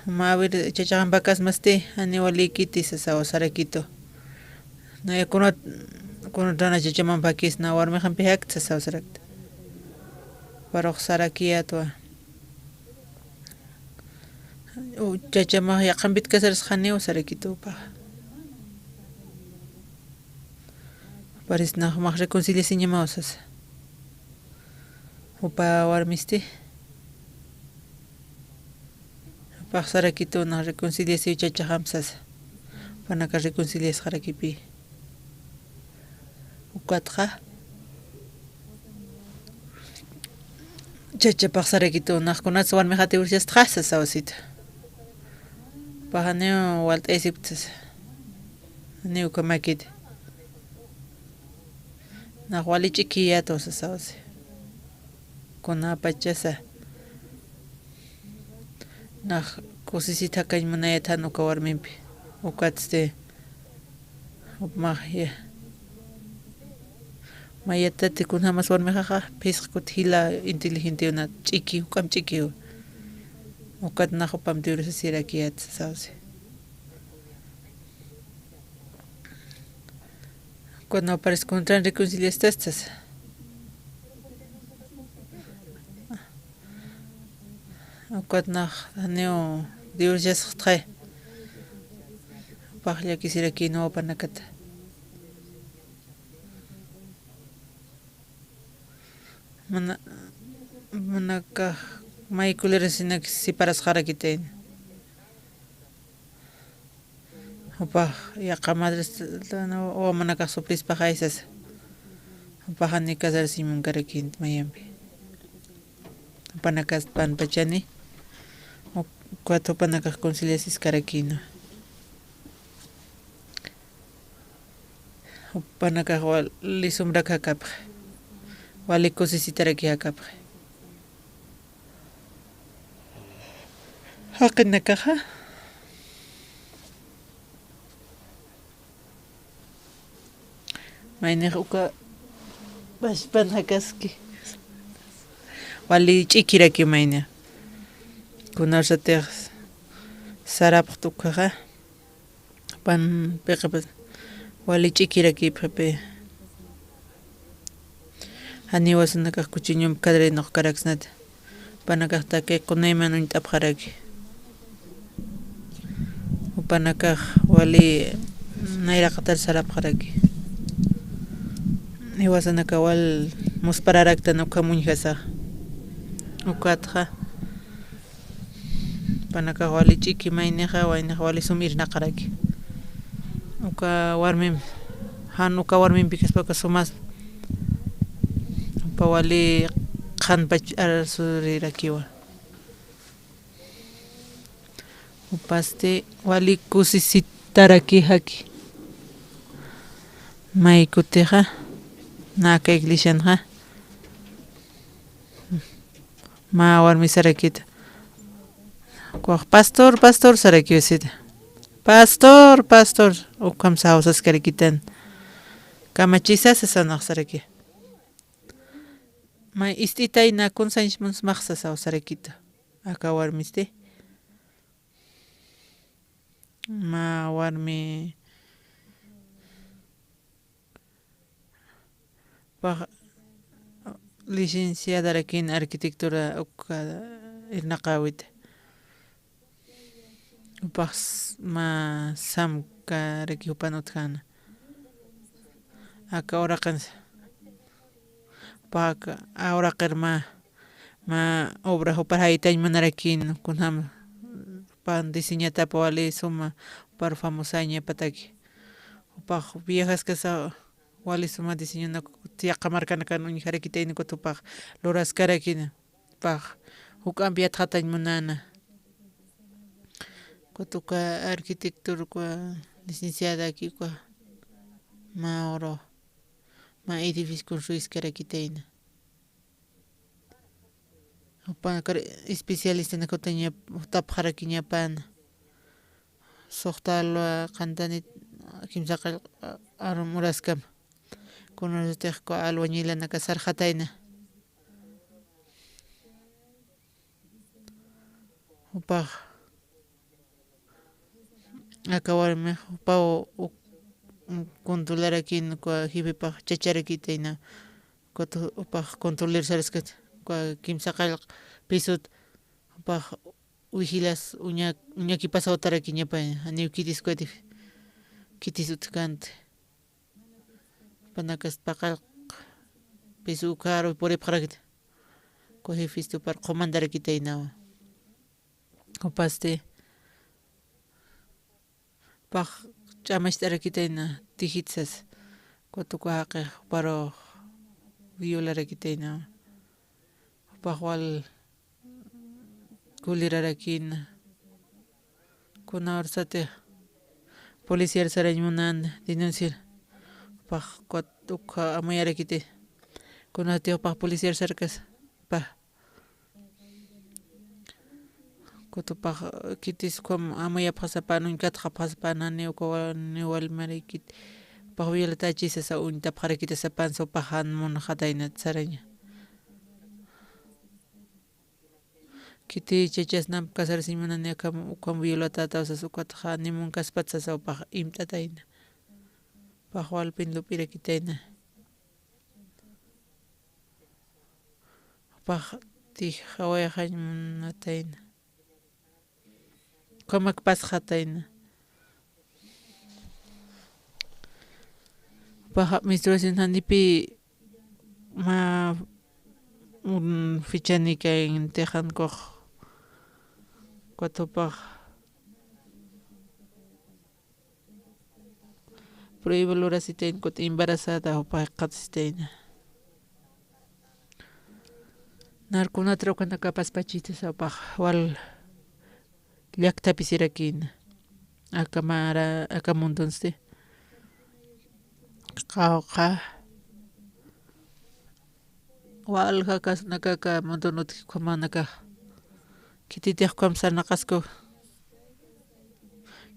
Mä, a ver, chachaxamp jakasmasti, janiw walïkiti sasawa sarakitu. Naya kunat, kunatana chachamamp jakis, na warmixampi jakta sasawa sarakta. Juparux sarakiyätwa. U, chachamax yaqhampit kasaras janiw sarakitu jupax. Juparis nax jumax reconciliasiñamaw sasa. Jupa warmisti. Jupax sarakitu nax reconciliasiw chachaxamp sasa. Jupanakax reconciliasxarakipï. Ukatxa chachapax sarakitu, nax kunats warmixat divorciastxa sasaw situ. Jupax janiw walt'aysipkta sasa. Janiw ukhamäkiti. Nax wali ch'ikiyätwa sasaw si. Kunapachasa nax kusisit jakañ munayät jan uka warmimpi. Ukatsti jupax ya. Mayatati kunjamas warmixaxa phisqa kuti jila inteligentewna ch'iki, juk'amp ch'ikiw. Ukat nax jupamp divorciasirakiyät sasaw si. Ukat nax juparis contran reconciliastas sasa. Ukat nax janiw divorciasxtxay. Jupax llakisirakïnwa jupanakata. Mana, manakax may colerasinak separasxarakitayna. Jupax yaqha madres, wawanakax sufrispaxay sasa. Jupax jani casarasiñ munkarakïnti mayampi. Jupanakaspanpachani, ukat jupanakax conciliasiskarakïnwa. Jupanakax wali sumbrak jakapxi. Wali kusisitarak jakapxi. Jaqinakaxa. Maynix uka pachpan jakaski. Wali ch'ikiraki mayni. Kunasatix sarapxta ukhaxa. Jupan piqipis wali ch'ikiraki pxipi. Janiw iwasanakax kuchiñump kadrinuxkaraksnati. Jupanakax taqi qunayman uñt'apxaraki. Jupanakax wali nayraqatar sarapxaraki. Iwasanakax wal muspararaktan ukham uñjasa. Ukatxa jupanakax wali ch'iki maynixa, waynixa wali sum irnaqaraki. Uka warmim, jan uka warmimpi kaspa uka sumas, jupa wali qhanpach arsurirakiwa. Jupasti wali kusisitaraki jaki. May kutixa, naka iglesianxa, mä warmi sarakita. Ukax, "Pastor, pastor", sarakiw sita. "Pastor, pastor", ukham sawsaskarakitan. "Kamachisa", sasanax saraki. "May ist'itayna kunsañs munsmax", sasaw sarakita. Aka warmisti, mä warmi pax licenciadarakin arquitectura uka irnaqäwita. Jupax mä samkaraki jupan utjäna. Aka uraqinsa. Jupax aka uraqir mä, mä obra jupar jaytañ munarakïn, kunjam jupan diseñatapa wali suma, jupar famosañapataki. Jupax viajaskasa wali suma diseñonak yaqha markanakan uñjarakitayna, ukat jupax luraskarakïna. Jupax juk'amp yatxatañ munäna. Ukat uka arquitector uka licenciadaki uka mä uru, mä edificio construiskarakitayna. Jupanakar especialistanak jutaña, jutapxarakiñapana. Suxta alwa qhantanit kimsa qillq arum uraskama. Kunasatix uka albañilanaka sarxatayna. Jupax aka warmix jupaw uk-, controlarakïn uka jefepax chacharakitayna. Ukat jupax controler saraskata, uka kimsa qillq pisut jupax vigilas uña-, uñakipasaw utjarakiñapañ, janiw khitis ukat khitis utjkänti. Jupanakasti paqallq piso ukharu puripxarakta. Uka jefesti jupar qhumandarakitaynawa. Jupasti pax ch'amacht'arakitayna tijitsas. Ukat uka jaqix juparux violarakitaynawa. Jupax wal kulirarakïna. Kuna ursatix policiar sarañ munän denunciar. Jupax ukat ukha amuyarakiti. Kunatix jupax policiar sarkas, pa. Ukat jupax khitis ukham amuyapxasapän, uñkatxapxasapän, janiw uka wa-, ni walmarikiti. Jupax violatachisa sasa uñtapxarakita sapan, jupax jan munxatayna saraña. Khiti chachas namp casarasiñ munani, akham ukham violatataw sasa, ukatxa ni munkaspat sasa jupax imt'atayna. Jupax walpin lup'irakitayna. Jupax tijawayxañ munatayna. Ukhamak pasxatayna. Jupax administración janipï mä, un, fichanikay intixankux, ukat jupax prueba lurasitayna, ukat embarazada jupax jikxatasitayna. Narkunatra ukanakapaspachitasa jupax wal llaktapi sirakïna. Aka mara, aka mundunsti. Qawqha. Walja kasnakaka mundun utji ukhamanakax. Khititix ukham sarnaqasku.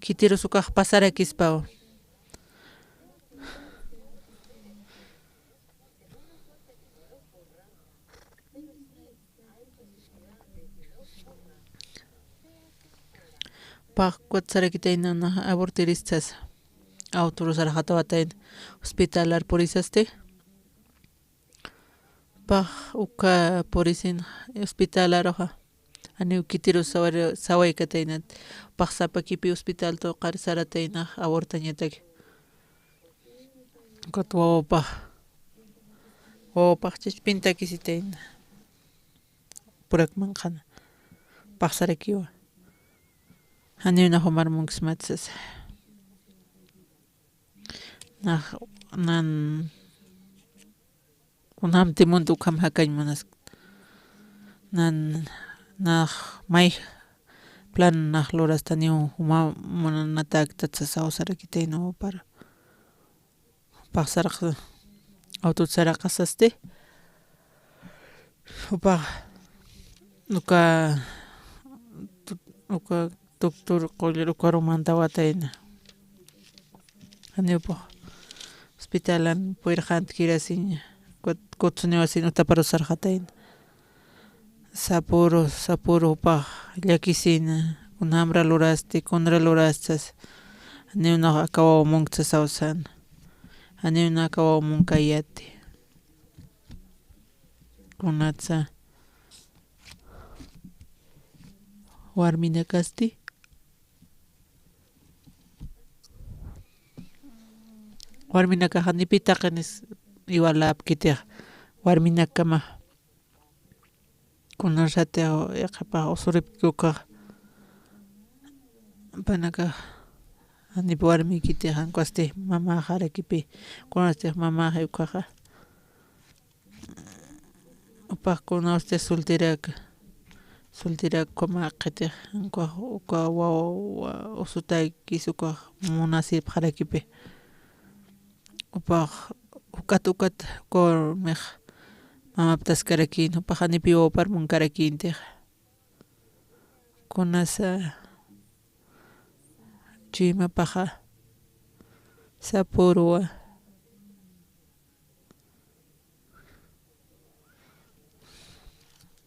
Khitirus ukax pasarakispawa. Pax ukat sarakitayna nax abortiristas. Autoru sarxatawatayna hospitalar purisasti. Pax uka purisin hospitalaruxa. Janiw kitiru sawar-, sawaykatayna. Pax sapakipi hospital tuqar saratayna abortañataki. Ukat wawapax. Wawapax chachpintakisitayna. Purak manqhana. Paxsarakiwa. Janiw nax jumar munksmat sasa. Nax, nan, kunjamti munta ukham jakañ munas. Nan, nax, may plan nax lurasta niw juma munanatäktat sasaw sarakitayna wawaparu. Pax saraq, autot saraqasasti. Jupax, uka, uka doctor qullir ukaru mantawatayna. Janiw pax hospitalan puyrxantkirasiña, kut-, kutsuniwasin utaparu sarxatayna. Sapüru, sapüru jupax llakisina, kunjamra lurasti, kunra lurastas, janiw nax aka wawa munkta sasaw sana, janiw nax aka wawa munkayäti. Kunatsa warminakasti, warminakax janipi taqinis iwalapkitix, warminakama. Kunasatix yaqhipax usuripki ukax. Jupanakax janip warmikitix, jan ukwasti mamaxarakipi, kunastix mamaxi ukaxa. Jupax kunawsti solteraka, solteraka ukhama qhitix, jan ukax uka wawa, wa-, usutäkis ukax munasipxarakipi. Jupax, ukat, ukat, uka warmix mamaptaskarakïn, jupax janipi wawapar munkarakïntix. Kunasa chuymapaxa sapüruwa.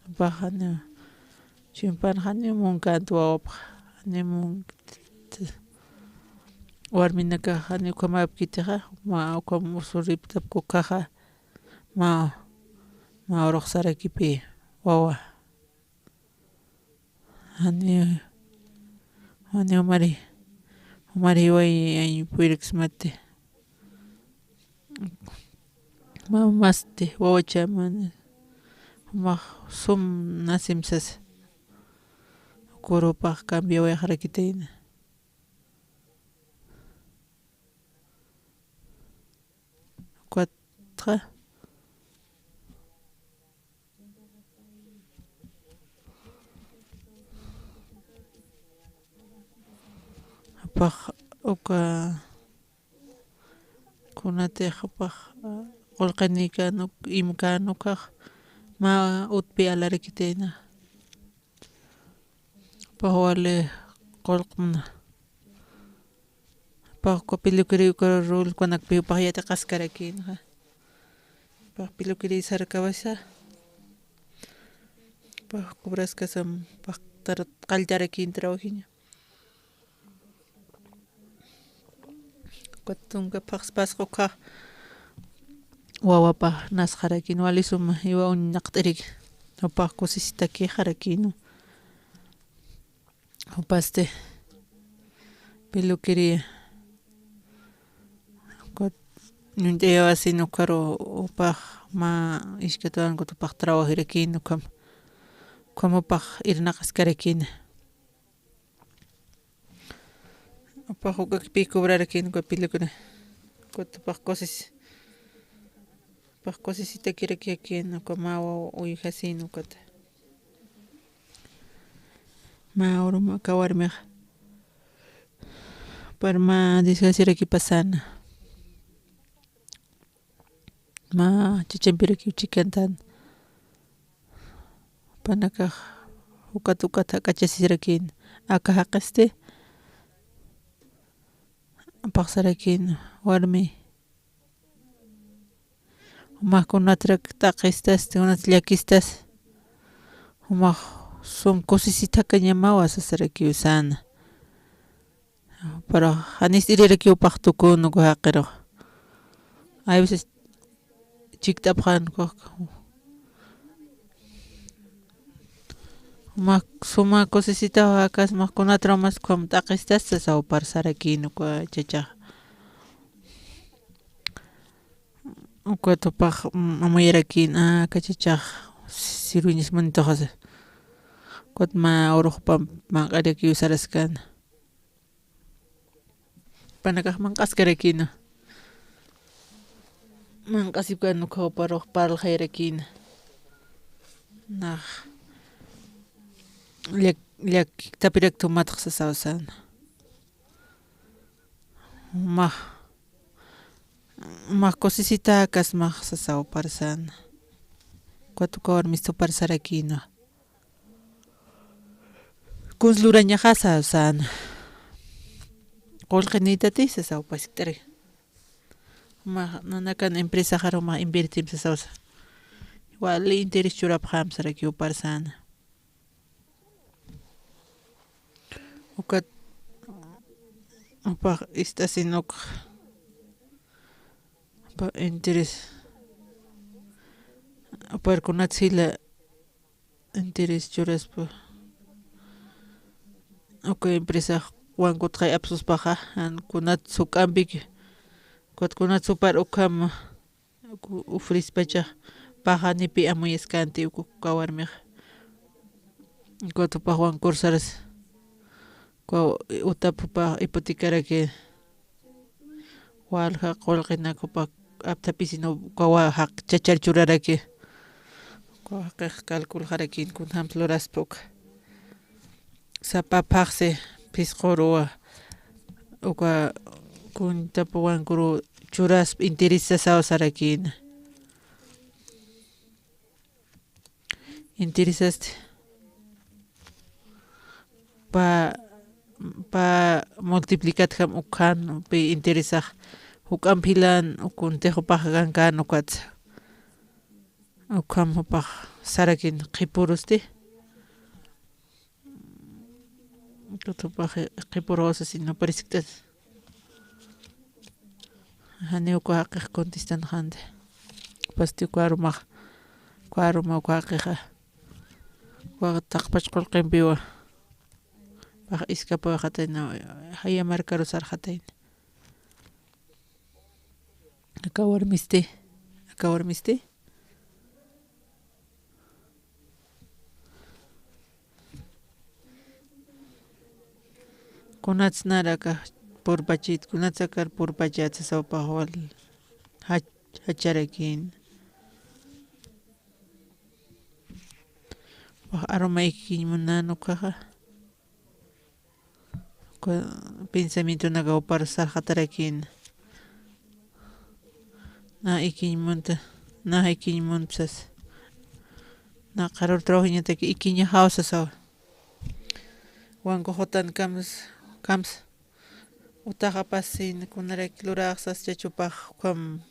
Jupax janiw, chuymapan janiw munkänti wawapxa, janiw munk-, warminakax janiw ukhamäpkitixa, mä ukham usuriptapki ukaxa, mä, mä uruxsarakipi wawa. Janiw, janiw mari, mari jiwayañ puyirksmati. Mamasti, wawachama, jumax sum nasim sasa. Ukarupax cambiawayxarakitayna. Ukatxa. Jupax uka kunatix jupax, ah, qullqinikan uk-, imkan ukax mä utpi alarakitayna. Jupax wali qullqmna. Jupax uka peluquería uka rol kunakpi jupax yatiqaskarakïnxa. Jupax peluquería sarkawasa. Jupax cobraskasam, jupax tar-, qalltarakïn trabajiña. Ukat tunka phaxspasqa ukhax wawapa nasxarakïn, wali suma jiwa uñaqt'iriki. Jupax kusisitakixarakïn. Jupasti peluquería. Ukat ñuñt'ayawasin ukaru jupax mä iskatuwan ukat jupax trabajirakïn ukham. Ukham jupax irnaqaskarakïn. Jupax ukakipi cobrarakïn uka peluquería. Ukat jupax kusis-, jupax kusisitakirakïn uka mä wawa uyjasin ukat. Mä uruma aka warmix. Juparu mä desgraciarakipasan. Mä chachampirakiw chikantan. Jupanakax ukat ukat jak'achasirakïn. Aka jaqisti. Phaxsarakïn warmi. Jumax kunatrak t'aqistas, kunat llakistas. Jumax sum kusisitakañamawa sasarakiw sana. Pero janist'irirakiw pax tukun uka jaqirux. Hay veces chikt'apxän ukax. Mä suma kusisitaw akas mä kunatrumas ukham t'aqhistas sasaw parsarakïn uka chachax. Ukat jupax, mm, amuyarakïn, ah, aka chachax sirwiñas munituxasa. Ukat mä urux jupa manq'arakiw saraskän. Jupanakax manq'askarakïna. Manq'asipkän uka juparux parlxayarakïna. Nax llak-, llaktapirakta jumatx sasaw säna. Mä, mä kusisitakas mä sasaw parsäna. Ukat uka warmista parsarakïna. Kuns lurañaxasa säna. Qullqinïtati sasaw paskt'iri. Mä nanakan empresaxaru mä invertim sasawsa. Wali interés churapxam sarakiw parsäna. Ukat jupax ist'asin uk jupa interés, jupar kunats jila interés churaspa uka empresax wankutxay apsuspaxa, jan kunats juk'ampiki, ukat kunats jupar ukham ku-, ufrispachax paxanipi amuyaskänti uka warmix. Ukat jupax wankur saras, uka utap jupax hipotecaraki walja qullqinak jupa apthapisin uka wa-, jaq chachar churaraki. Uka jaqix calculxarakïn kunjams luraspa uka. Sapa phaxsi phisquruwa uka kuntap wankuru churaspa interés sasaw sarakïna. Interesasti. Pa, pa multiplicatjam ukhan, pi interesax juk'amp jilan, kuntix jupax kankän ukatsa. Ukham jupax sarakïn qhipurusti. Ukat jupax qhipurus sasina parisktas. Janiw uka jaqix contestan jandi. Pasti uka arumax, uka aruma uka jaqixa. Uka taqpach qullqimpiwa. Pax iskapaw jatayna, jaya markaru sarxatayna. Aka warmisti, aka warmisti. Kunats naraka purpachit, kunats akar purpachat sasaw pax wal jach-, jacharakïn. Pax aruma ikiñ munan ukaxa. Ku-, pensamientonakaw jupar sarxatarakïn. Na ikiñ munta, na ikiñ muntsa sasa. Na qarur trabajoñataki ikiñaxaw sasawa. Wanku jutan kams, kams. Utaxapasin kunarak lurax sas chachupax ukham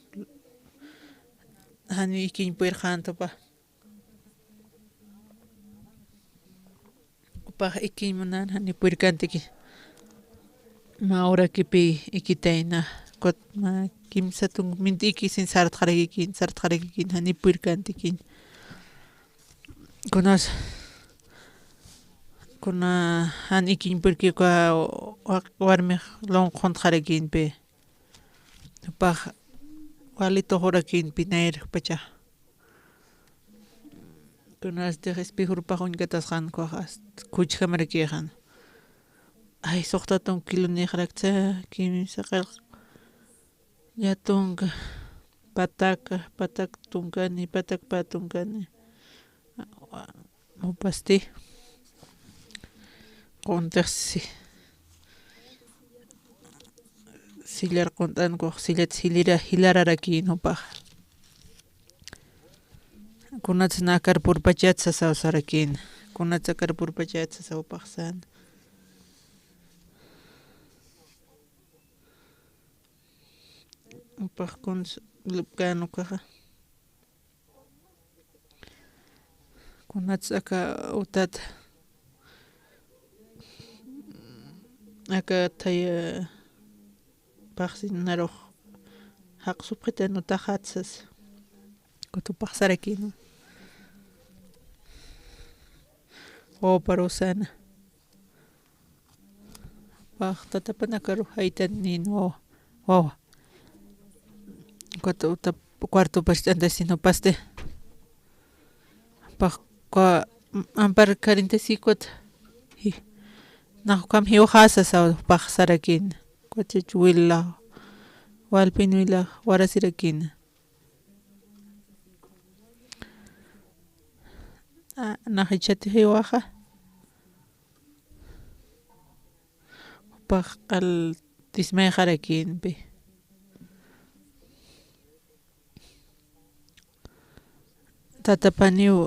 jani ikiñ puyrxäntupa. Jupax ikiñ munan jani puyrkäntikiñ. Mä urakipi ikitayna, ukat mä kimsa tunk minti ikisin sartxarakikiñ, sartxarakikiñ, jani puyrkäntikiñ. Kunas, kuna jan ikiñ puyrki uka wa-, warmix lonq'untxarakïnpi. Jupax wali tuxurakïnpi nayr jupacha. Kunastix espejorupax uñkatasxan ukax ast-, kuchjamarakïxan. Ay, suxta tunka kilo nixaraksa, kimsa qillq. Llatunka, pataka, patak tunkani, patak pä tunkani. Jupasti. Quntixsi. Sillar qunt'an ukax, sillat silira, jilararakïn jupax. Kunats nakar purpachat sasaw sarakïn. Kunats akar purpachat sasaw paxsan. Jupax kuns lupkän ukaxa. Kunats aka utat aka thaya paxsin narux jaqsupxitan utaxat sas. Ukat jupax sarakïnwa. Wawpar usana. Jupax tatapanakaru jaytan nïn wawa. Wawa. Ukat uta cuartopax ist'antasin jupasti. Jupax kua ampar karintasi ukat. Ji-, nax ukham jiwxasa saw jupax sarakïn. Ukat chach wila, walpin wila warasirakïn. A, nax jichhati jiwaxa. Jupax q'al tismayxarakïnpi. Tatapaniw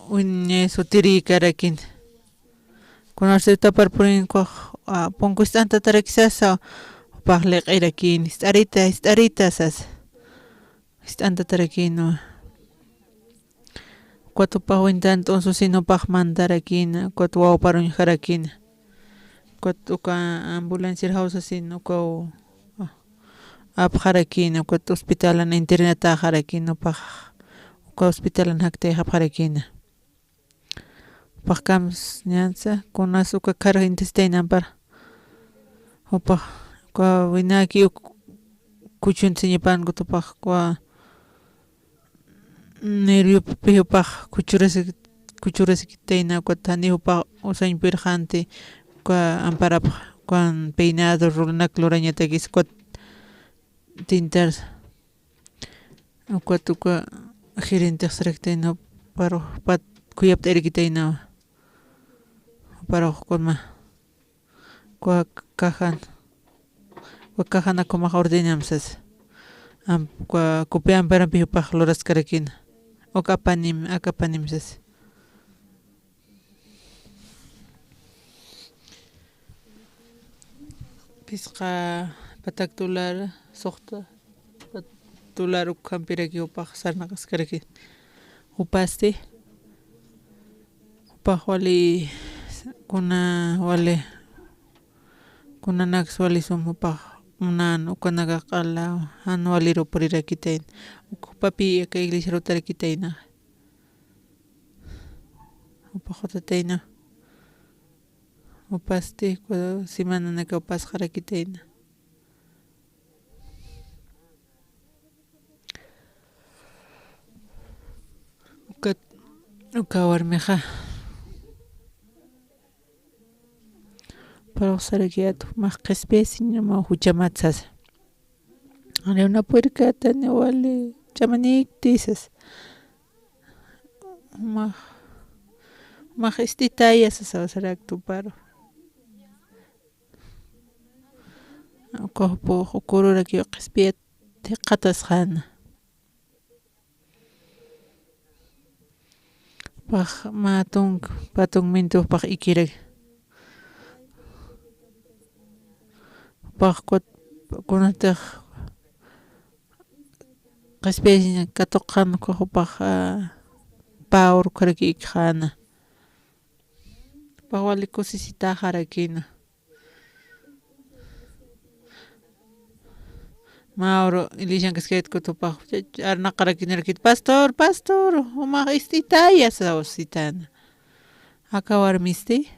wiñay sutirïkarakïn. Kunasatix utapar purin ukax, a, punku ist'antatarakisasa, jupax liq'irakïn, ist'arita, ist'arita sas. Ist'antatarakïnwa. Ukat jupax wintan t'unsusin jupax mantarakïna, ukat wawpar uñjarakïna. Ukat uka ambulanciar jawsasin ukaw, a, apxarakïna, ukat hospitalan internatäxarakïna, jupax uka hospitalan jaktayxapxarakïna. Jupax kamsñansa, kunas uka kharjintisitayna ampar. Jupax, uka winaki uk kuchunti siñapan ukat jupax, uka nerviopi jupax kuchurasi, kuchurasikitayna, ukat jani jupax usañ purxanti, uka amparapx, ukan peinado rulanak lurañatakis, ukat tintarsa. Ukat uka gerentix saraktayna, juparux pat khuyapt'arakitaynawa. Juparux kunma. Kua cajan. Kua cajan akhumax ordenam sas. Am, kua copia amparampi jupax luraskarakïna. Uk apanim, aka apanim sas. Phisqa patak dólar, suxta pat-, dólar ukhampiraki jupax sarnaqaskaraki. Jupasti, jupax wali, kuna wali, kunanaks wali sum jupax munan, ukanaka q'ala, jan waliru purirakitayna. Uk jupapi aka iglesiaru tarakitayna. Jupax jutatayna. Jupasti, ku-, semananaka jupasxarakitayna. Ukat, uka warmixa. Juparux sarakiyät, jumax qhispiyasiñama juchamat sasa. Ari una puercata ni wali ch'amanikti sasa. Jumax, jumax ist'itaya sasa, sarakta juparu. Uka jupux ukururakiw qhispiyat jikxatasxäna. Jupax mä tunka, pä tunka mintu jupax ikirak. Jupax kut-, kunatix qhispiyañ katuqxän uka jupax, a, pä urukharaki ikxäna. Jupax wali kusisitäxarakïna. Mä uru iglesiankaskayät kut jupax arnaqarakïnarakit, pastor, pastor, jumax ist'itaya sawsitäna. Aka warmisti.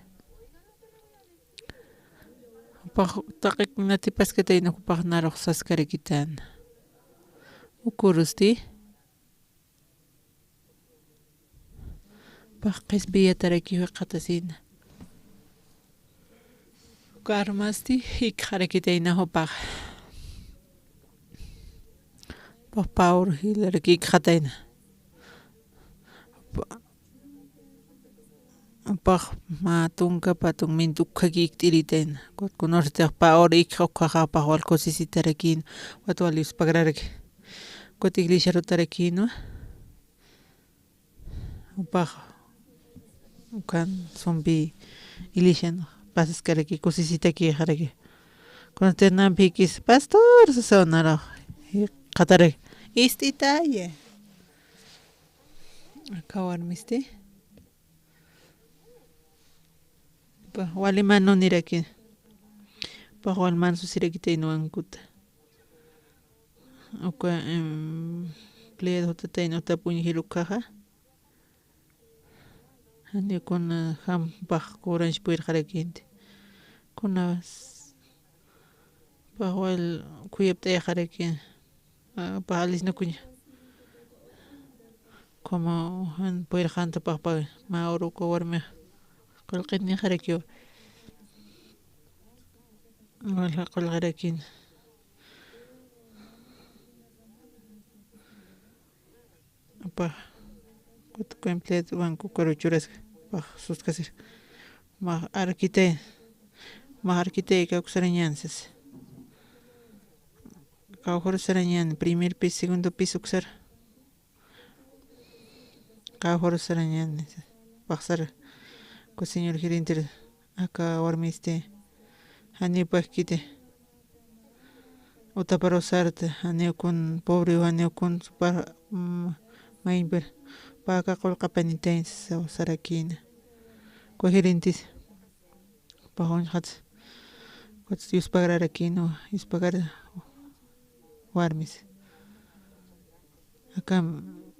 Jupax taqi kunatipaskatayna jupax narux saskarakitän. Ukurusti. Jupax qhispiyataraki jikxatasina. Uka armasti jikxarakitayna jupax. Jupax pä uru jilaraki jikxatayna. Jupa-, jupax mä tunka pä tunka mintu ukhaki ikt'iritayna. Kut kunasatix pä uru ikxa ukhaxa jupax wal kusisitarakïna. Kut wal yuspagraraki. Kut iglesiaru tarakïnwa. Jupax ukan sumpi iglesian pasaskaraki, kusisitakïxaraki. Kunatix nampïkis, pastor, sasaw narux jikxataraki. Ist'itaya. Aka warmisti. Jupax wali manuniraki. Pax wal mansusirakitayna wankuta. Uka, em, empleado jutatayn utap uñjir ukkhaxa. Janiw kuna, eh, jam pax kuranch puyirxarakïnti. Kuna s-, pax wal khuyapt'ayxarakïn. Ah, pax alisnakuña. Como jan puyirxanta pax pä mä uru uka warmi qullqinixarakiwa. Walja qullqirakin. Pax, kut cumpleaños banco ukaru churaska, pax suskasir. Max arkitay, max arkitay kawksarañän sas. Kawkharusarañän, primer piso, segundo piso uksar. Kawkharusarañän, paxsar, ku señor gerentir, aka warmisti, janiw pakkiti. Utaparusarta, janiw kun, pobre, janiw kun, supar, mm, mayimpir, pä aka qullqi apanitañ, sasaw sarakïna. Ku gerentis, pax uñjat, kut yuspagrarakïna, yuspagar warmis. Akam,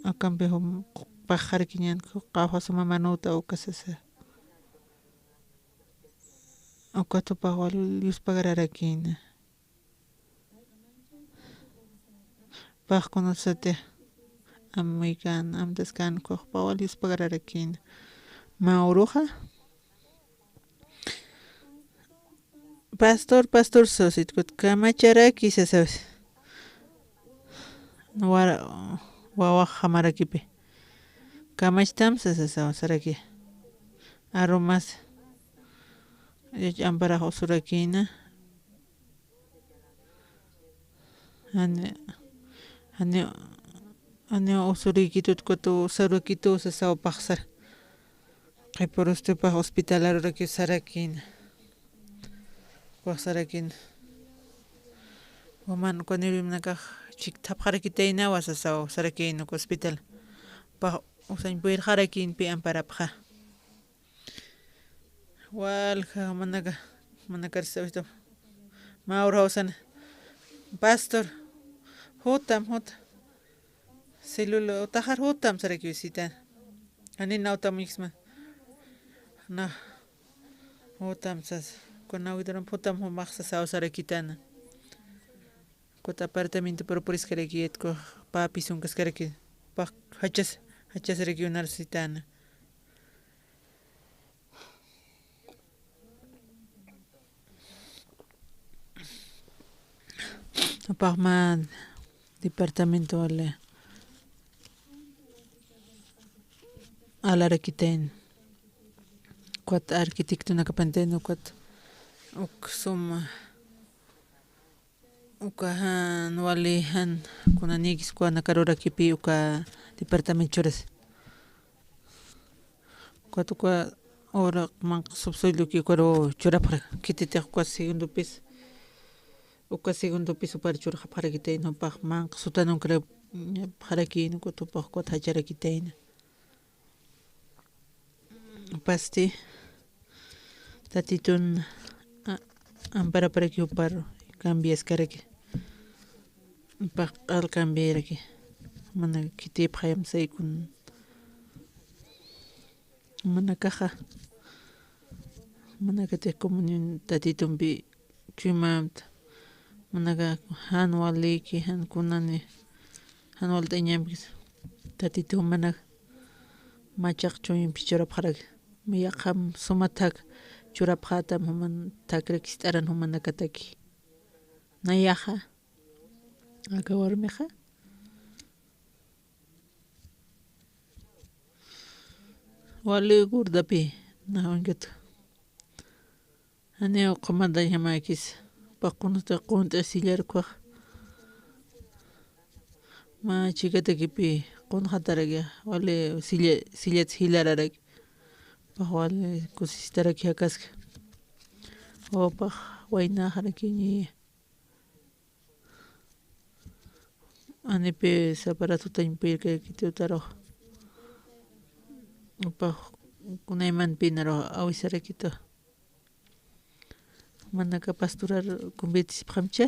akampi jum, paxarakiñän, qawqha suma manuta uka sasa. Ukat jupax wal yuspagararakïna. Pax kunasatix amuykan, amtaskan, ukax jupax wal yuspagararakïna. Mä uruxa, "Pastor, pastor", sasit, kut, "kamacharaki", sasawis. Wa-, wawax jamarakipi. "Kamachtam", sasa, saw saraki. Arumas, yach amparax usurakïna. Jani, jani, jani usurïkitut, kut usarakitu, sasaw paxsar. Qhipurusti pax hospitalaruraki sarakïna. Paxsarakïna. Juman uka niwlimanakax chikthapxarakitaynawa, sasaw sarakïna uka hospital. Pax usañ puyirxarakïnpi amparapxa. Walja manaka, manakar sawistam. Mä uraxaw sana. "Pastor, jutam, jutam. Celula, utaxar jutam", sarakiw sitan. "Jani nawtam uñjsma. Na, jutam", sas. "Kuna widuram jutam jumax", sasaw sarakitana. Kut apartamento purpuriskaraki yatku, pä piso uñkaskaraki. Pax jachas, jachasaraki unar sitana. Jupax mä departamento wali alarakitayn. Ukat arquitectonakapanitayn, ukat uk suma, uka jan wali jan kunanïkis uka nakarurakipi uka departamento churas. Ukat uka ura manq subsueldoki ukaru churapxarak, khititix uka segundo piso, uka segundo pisopar churxapxarakitayna, jupax manq sutanunkirapxarakïna, ukat jupax ukat jacharakitayna. Pasti, Tatitun, a-, amparaparaki jupar cambiaskaraki. Jupax q'al cambiaraki. Mana khitipxayam saykun. Manakaxa, manakatix comunión Tatitumpi chuymamta, manaka jan waliki, jan kunani, jan walt'añampis, Tatitu manak machaq chuympis churapxarak, yaqham suma thak churapxätam juman thakrak ist'aran jumanakataki. Nayaxa, aka warmixa wali gordapi, nax uñkat. Janiw qumadañamäkis, jupax kunasti qunt'i sillar ukhax. Mä chikatakipi qunxataraki, wali silla, sillat jilararaki. Jupax wali kusistaraki jakaski. Jupax waynaxarakiñi. Anipis aparatutañ puyirkarakiti utarux. Jupax kunaymanpï narux awisarakitu. Manaka pasturar convertisipxamcha.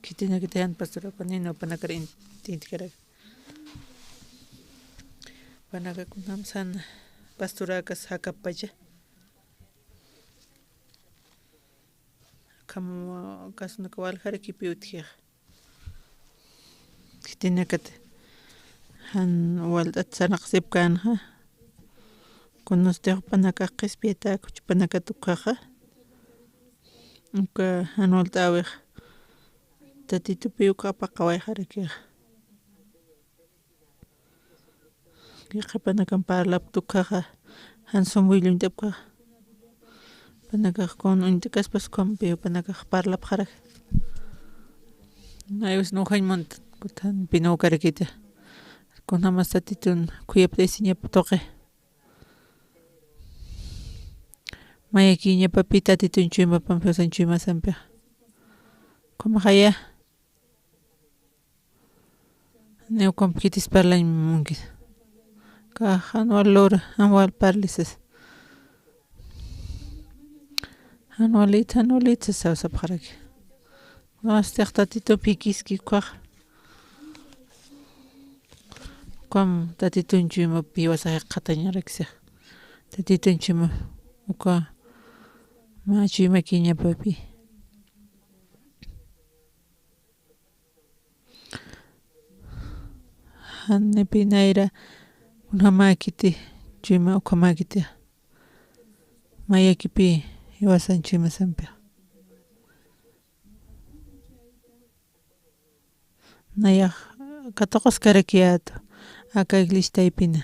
Khitinakatix jan pasturakani jupanakar int'intkarak. Jupanaka kunjamsa jan pasturakas jakappacha. Akham kasunaka waljarakipï utjixa. Khitinakatix jan walt'at sarnaqsipkänxa. Kunustix jupanakax qhispiyatäk juchpanakat ukkhaxa. Uka jan walt'äwix Tatitupï uk apaqawayxarakixa. Yaqhipanakan parlapta ukkhaxa, jan sumuylla uñt'apkaxa. Jupanakax kun uñt'kaspas kunjampi jupanakax parlapxarak. Nayax nujañ munta, kutanpin ukarakiti. Kunjamas Tatitun khuyapt'ayasiñap tuqi. Mayakïñapapï Tatitun chuymapampi, Dios chuymasampixa. Kunjamaya. Janiw ukham khitis parlañ munkis. Ka jan wal lura, jan wal parli sas. Jan walit, jan walit sas sapxaraki. Kunjamastix Tatitupï jikiski ukkhax. Ukham Tatitun chuymapi jiwasa jikxatañarak six. Tatitun chuyma uka mä chuymakïñapapï. Janipï nayra kunjamäkiti, chuyma ukhamäkiti. Mayakipï jiwasan chuymasampixa. Nayax katuqaskarakiyätu aka iglesiataypina.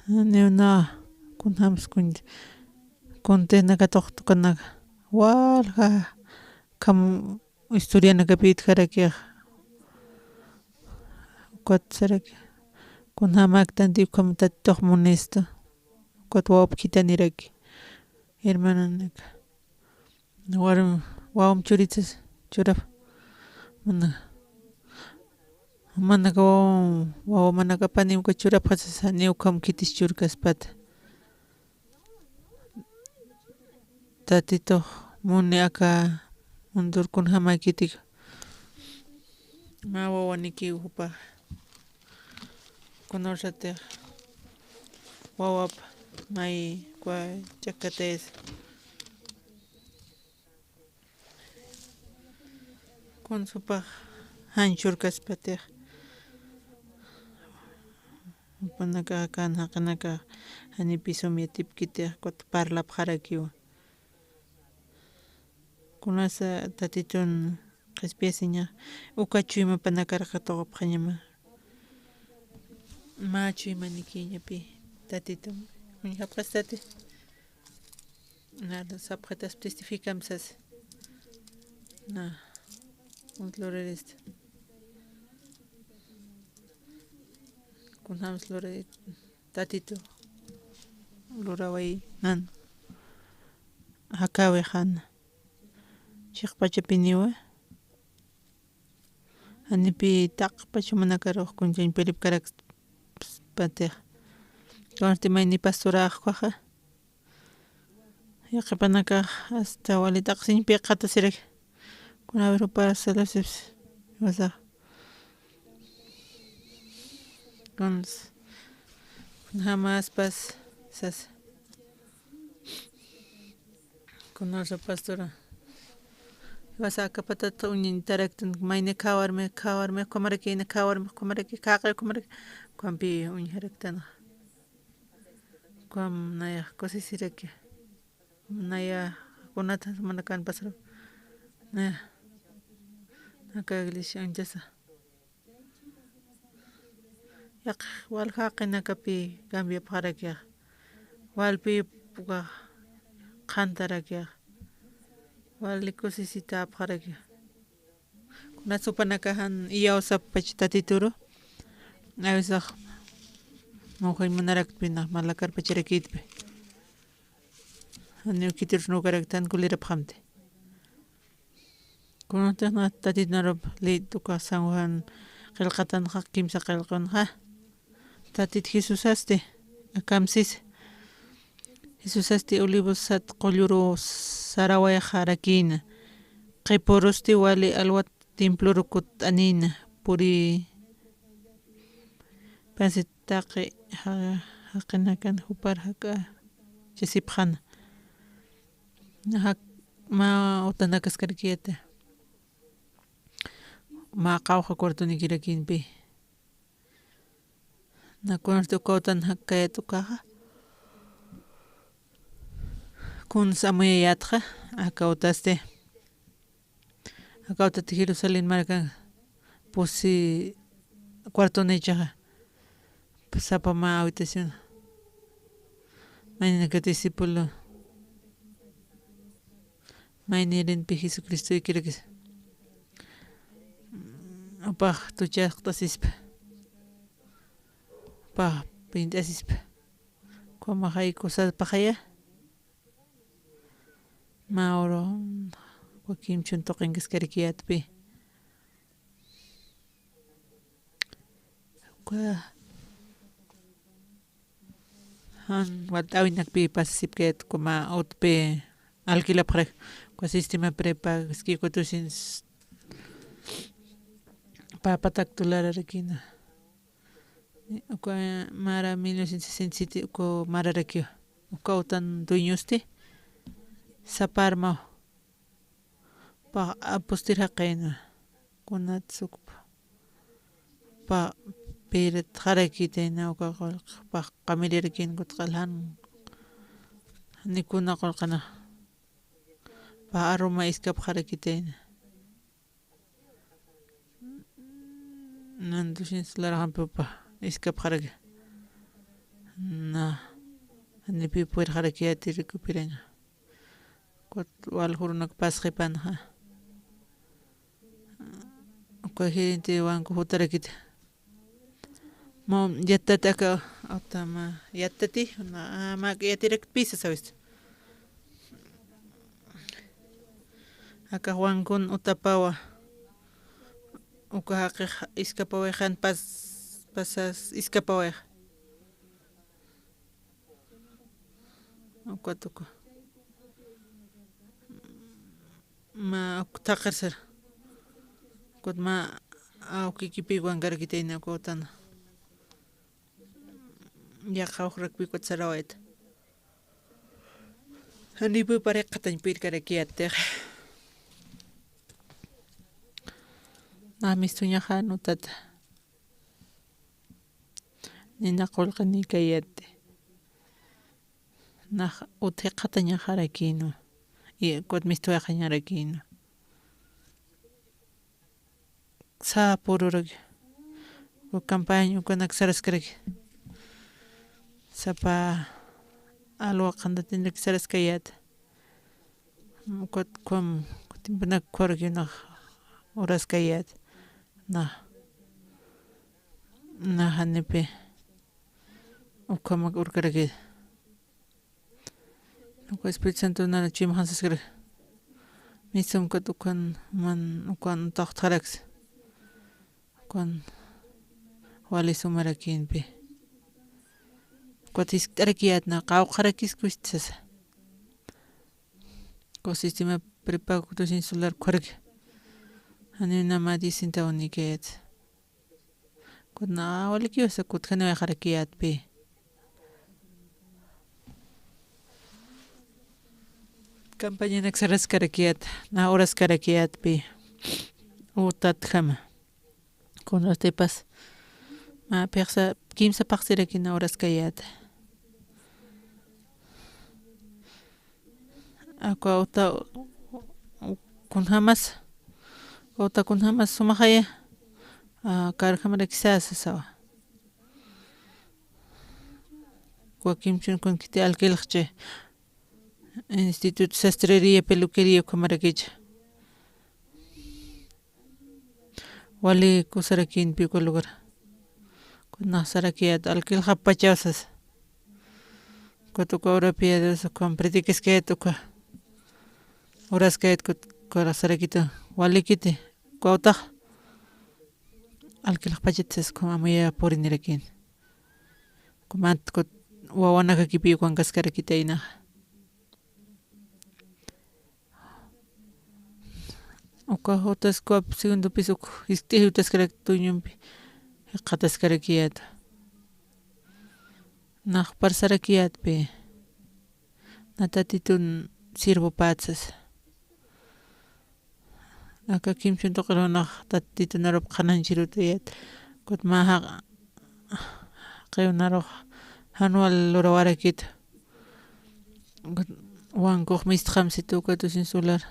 Janiw nä kunjams kun, kuntix nä katuqtukanaka. Walja akham historianakapi utjarakixa. Ukat saraki. Kunjamäktanti ukham Tatitux munistu. Ukat wawap khitaniraki. Hermananaka. Warmi, wawam churitsas, churap. Mana, manaka wawam, wawa manaka panimka churapxasas, janiw ukham khitis churkaspati. Tatitux muni aka mundur kunjamäkitik. Mä wawanikiw jupax. Kunarsatix wawap may kwa chakatayas. Kuns jupax jan churkaspatix. Jupanakax kan jaqinakax janipï sum yatipkitix, ukat parlapxarakiwa. Kunasa Tatitun qhispiyasiñax, uka chuymapanakar katuqapxañama. Mä chuymanikïñapï Tatitun uñjapxastati. Nä sapxitaspa testificam sas. Nä, unt lurarista. Kunjams luray Tatitu. Luraway nan. Jakäwix jan. Chiqpachapiniwa. Janipï taqpach jumanakarux kunchañ puripkarakpatix. Kunasti mayni pastoräxkaxa. Yaqhipanakax hasta wali t'aqsiñ piqatasiraki. Kunawir jupax salasipsi. Iwasax. Kuns. Kunjamaspas sasa. Kunasa pastora. Iwasa aka patat uñtaraktan mayni qhawarmi, qhawarmi, ukhamaraki, ina qhawarmi, ukhamaraki, qhaqi, ukhamaraki. Ukhampi uñjaraktan. Ukham nayax kusisiraki. Naya, kunata mana kan pasar. Naya. Naka iglesia uñchasa. Yaq, wal jaqinakapi cambiapxarakixa. Walpi puka qhantarakixa. Wali kusisitäpxarakixa. Kunats jupanakax jan iyawsapach Tatituru. Awisax, mawjañ munaraktpinax malakarpacharakïtpi. Janiw khitirus nukaraktan kulirapxamti. Kunatix nax Tatit narup liyt'ukax San Juan qillqatanxa, kimsa qillqanxa. Tatit Jesusasti, akamsis, Jesusasti Olivos sat qulluru sarawayxarakïna, qhipurusti wali alwat templuru kutt'anïna, puri pasi taqi ja-, jaqinakan jupar jak'a chasipxana. Jak-, mä utanakaskarakiyata. Mä qawqha cuartonikirakïnpi. Na kunasti uka utan jakkayät ukaxa. Kuns amuyayätxa, aka utasti. Aka utati Jerusalén markan pusi cuartonichaxa. Sapa mä habitación. Mayninaka discípulo. Maynirinpi Jesucristo ikirakis. Upax tuchasqt'asispa. Upax pint'asispa. Kumaxay kusapaxaya. Mä uru, wakim chhun tuqinkaskarakiyätpi. Uka jan walt'äwinakpi pasasipkayät, uka mä utpi alquilapxarak, uka sistema prepaga, uka doscientos, pä patak dolararakïna. Uka mara mil novecientos sesenta y siete, uka mararakiw. Uka utan dueñosti, sapa armaw. Pä apustir jaqïna, kunat sukpa. Pä piratxarakitayna uka qullq, pä qamirirakïn kutq'al jan, ni kuna qullqinix. Pä aruma iskapxarakitayna. Nan doscientos dolaraxampi upa iskapxaraki. Na, janipi purirxarakiyäti recuperaña. Ukat wal jurunak pasxipanxa. Uka gerente banco jutarakiti. Mä yattati aka, uta mä yattati, na, mä yatirakpisa sawista. Aka bancon utapawa. Uka jaqix iskapawayxan pas-, pasas iskapawayxa. Ukat uka. Mä uk thaqir sir. Ukat mä awkikipi wankarakitayna uka utana. Yaqha ujrakpi ukat sarawayta. Janipi pari qhatañ pirkarakiyätix. Nax mistuñaxa jan utata. Nina qullqinïkayäti. Nax utji qhatañaxarakïnwa. Y ukat mistuwayaxañarakïnwa. Sapüruraki. Uka campaña ukanak saraskaraki. Sapa alwa qhantatinraki saraskayäta. Ukat ukham, tiemponak ukharaki nax uraskayät. Nax, nax janipi ukhamak urkaraki. Uka Espíritu Santo nara chuymaxan saskar. Mistum ukat ukhan man, ukhan utxtxaraksa. Ukan wali sumarakïnpi. Ukat jiskt'arakiyät nax, qawqharakiskusti sasa. Uka sistema prepago doscientos dólar ukharaki. Janiw na mä diez centavonïkayät. Ukat nax walikiw sasa, ukat janiwayxarakiyätpi. Campañanak saraskarakiyät, nax uraskarakiyätpi. Utatjama. Kunatipas mä phixsa, kimsa phaxsiraki nax uraskayät. Aka uta kunjamas, uta kunjamas sumaxaya, a, karjamarakisa sasawa. Wakim chhun kunkiti alquilxchi, Instituto Sastrería, Peluquería ukhamarakicha. Wali kusarakïnpi uka lugar. Ukat nax sarakiyät, alquilxapachaw sasa. Ukat uka urapiya Dios ukham predicaskayät uka. Uraskayät ukat, uka sarakitu. Walikiti, uka utax alquilxapachit sasa, ukham amuyapurinirakïn. Mat kut wawanakakipi ukankaskarakitaynaxa. Uka jutaskap segundopis uk jiskt'ij jutaskarak tuñumpi jikxataskarakiyäta. Nax parsarakiyätpi. Na Tatitun sirvupätsas. Aka kimsun tuqirux nax Tatitunarup qhanañchirutayät. Kut mä jaq-, jaqiwnarux jan wal lurawarakit. Kut wankux mistxamsitu uka doscientos dólar.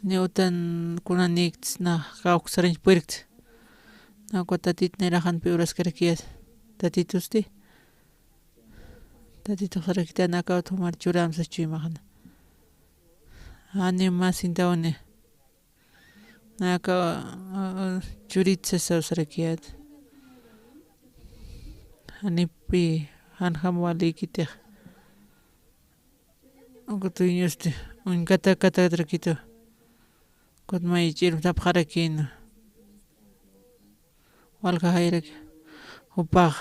Ni utan kunanikts nax kawksarañch purirkts. Na uka Tatit nayraxanpi uraskarakiyät. Tatitusti. Tatitux sarakitän aka utjumar churämsas chuymaxna. Jani mä sintawni. Naka, a, a, churit sasaw sarakiyät. Janipi, janjam walïkitix. Uka dueñosti, uñkata katatrakitu. Kut may ch'irmtapxarakïna. Walja jayraki. Jupax.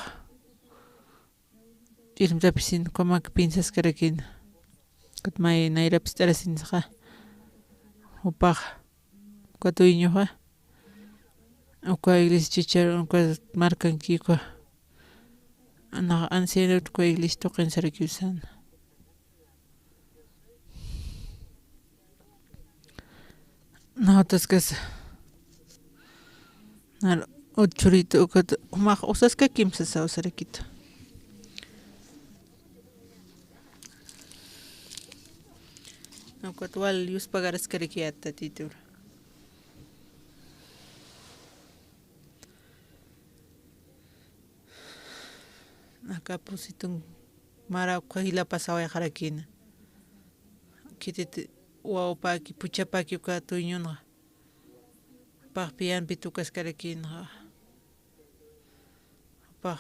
Ch'irmtapisin, ukamak piensaskarakïna. Kut may nayrap ist'arasinsaxa. Jupax. Uka dueñoxa. Uka iglesia chichar, uka markanki, uka. Nax ancianot uka iglesia tuqin sarakiw sän. Nax jutaskas. Nar ut churita ukat jumax usaska kimsasaw sarakitu. Ukat wal yuspagaraskarakiyät Tatitur. Aka pusitun mara ukxa jilapasawayxarakïna. Khitit wawpaki, puchapaki uka dueñonxa. Jupax piyanpi tukaskarakïnxa. Jupax,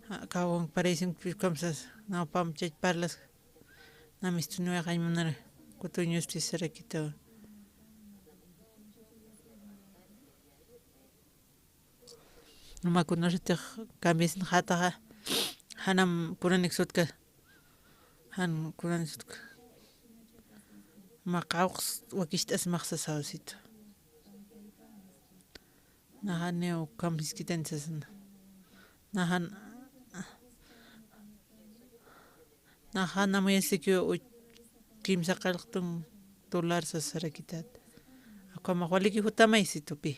a, kawan paraysinkpis kamsas, na jupam chach parlas, na mistuniwayxañ munara, uka dueñospis sarakitawa. Jumakunasatix cambiasnxätaxa, janam kunanik sutka, jan kunanik sutka. Mä qawqs wakicht'asimax sasaw situ. Naxaniw ukham jiskitani sasna. Naxan, naxan amuyasikiw uch kimsa qillqtun dólar sasarakitat. Ukhamax waliki jutamay situpi.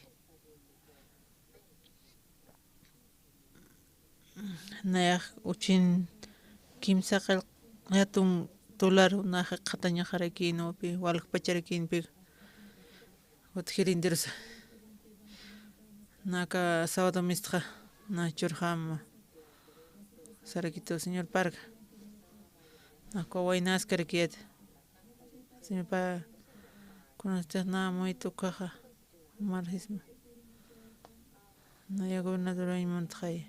Nayax uchin kimsa qillqtun dólar nax jikxatañaxarakïnwa upi, waljpacharakïnpi. Ukat jirintirusa. Naka sábado mistxa, na churxam sarakitu señor parka. Nax wawaynaskarakiyät. Señor pa, kunastix na muytu ukaxa, jumarxisma. Naya gobernador añmuntxay.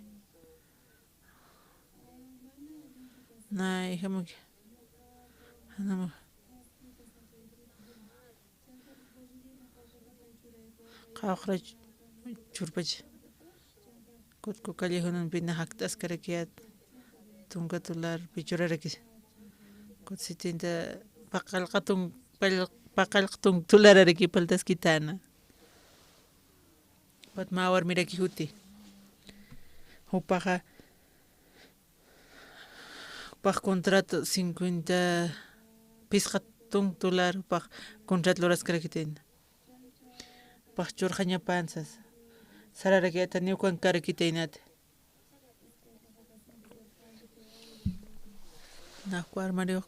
Na ijamaki. Janama. Qawqra ch-, churpacha. Kutku callejunanpi na jakt'askarakiyät. Tunka dólarpi churarakis. Kut setenta paqallqatun, paqallqatun dólararaki paltaskitäna. Ukat mä warmiraki juti. Jupaxa, jupax contrato cincuenta, phisqa tunk dólar jupax contrato luraskarakitayna. Jupax churxañapan sasa. Sararakiyäta, niw ukankarakitaynati. Nax warmarix,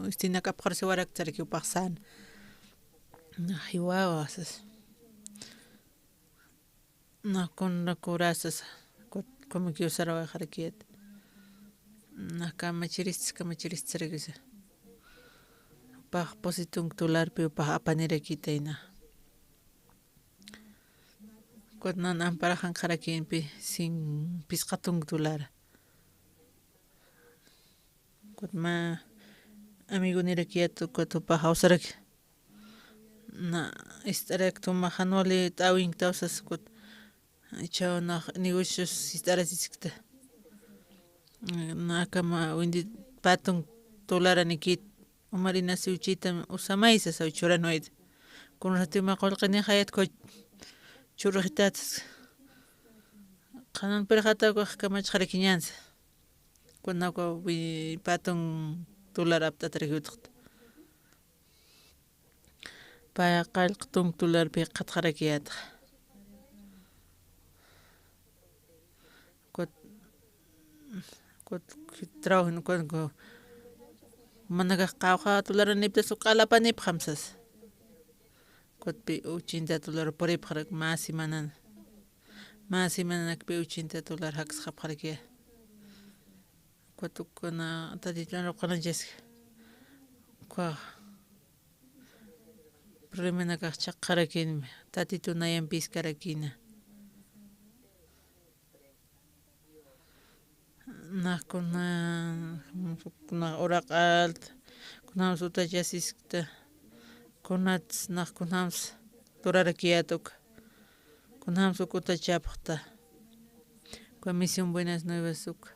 istinak apxarsiwaraktaraki jupax sän. Nax jiwawa sasa. Nax kunrakurasas, kut-, kumikiw sarawayxarakiyät. Nax kamachiristas, kamachiristas sarakisa. Jupax pusitun dólarpi jupax apanirakitayna. Kut nan amparaxanxarakïnpi cien, phisqa tunk dólar. Kut mä amigonirakiyät, kut jupax jawsarak. Na, ist'arak tumax jan wali t'äwinktaw sas kut. Ichhaw nax negocios ist'arasiskta. Nakama windi patun tularaniki umarinasiw chita usamaysa saw churanwayta. Kunasatiw mä qullqinixayat churxitatas. Qhanan pirxata ukax kamachxarakiñansa. Kunaka wi patun tular apt'atarakiw utxta. Paya qallq tunk tularpi qhatxarakiyatxa. Kut-, kut-, trabajo, kut-, ku-, manakax qawqha tularaniptas uk q'alapanipxam sas. Kutpi uchinta tular puripxarak mä semanan. Mä semananakpi uchinta tular jaksxapxarakiya. Kut ukuna tatitun ruqanachas. Uka problemanakax chhaqxarakinmi, tatitun nayampïskarakina. Nax kuna, kuna uraq alta, kunjams utachasiskta, kunats nax kunjams turarakiyät uka, kunjams uk utachapxta, uka Misión Buenas Nuevas uka.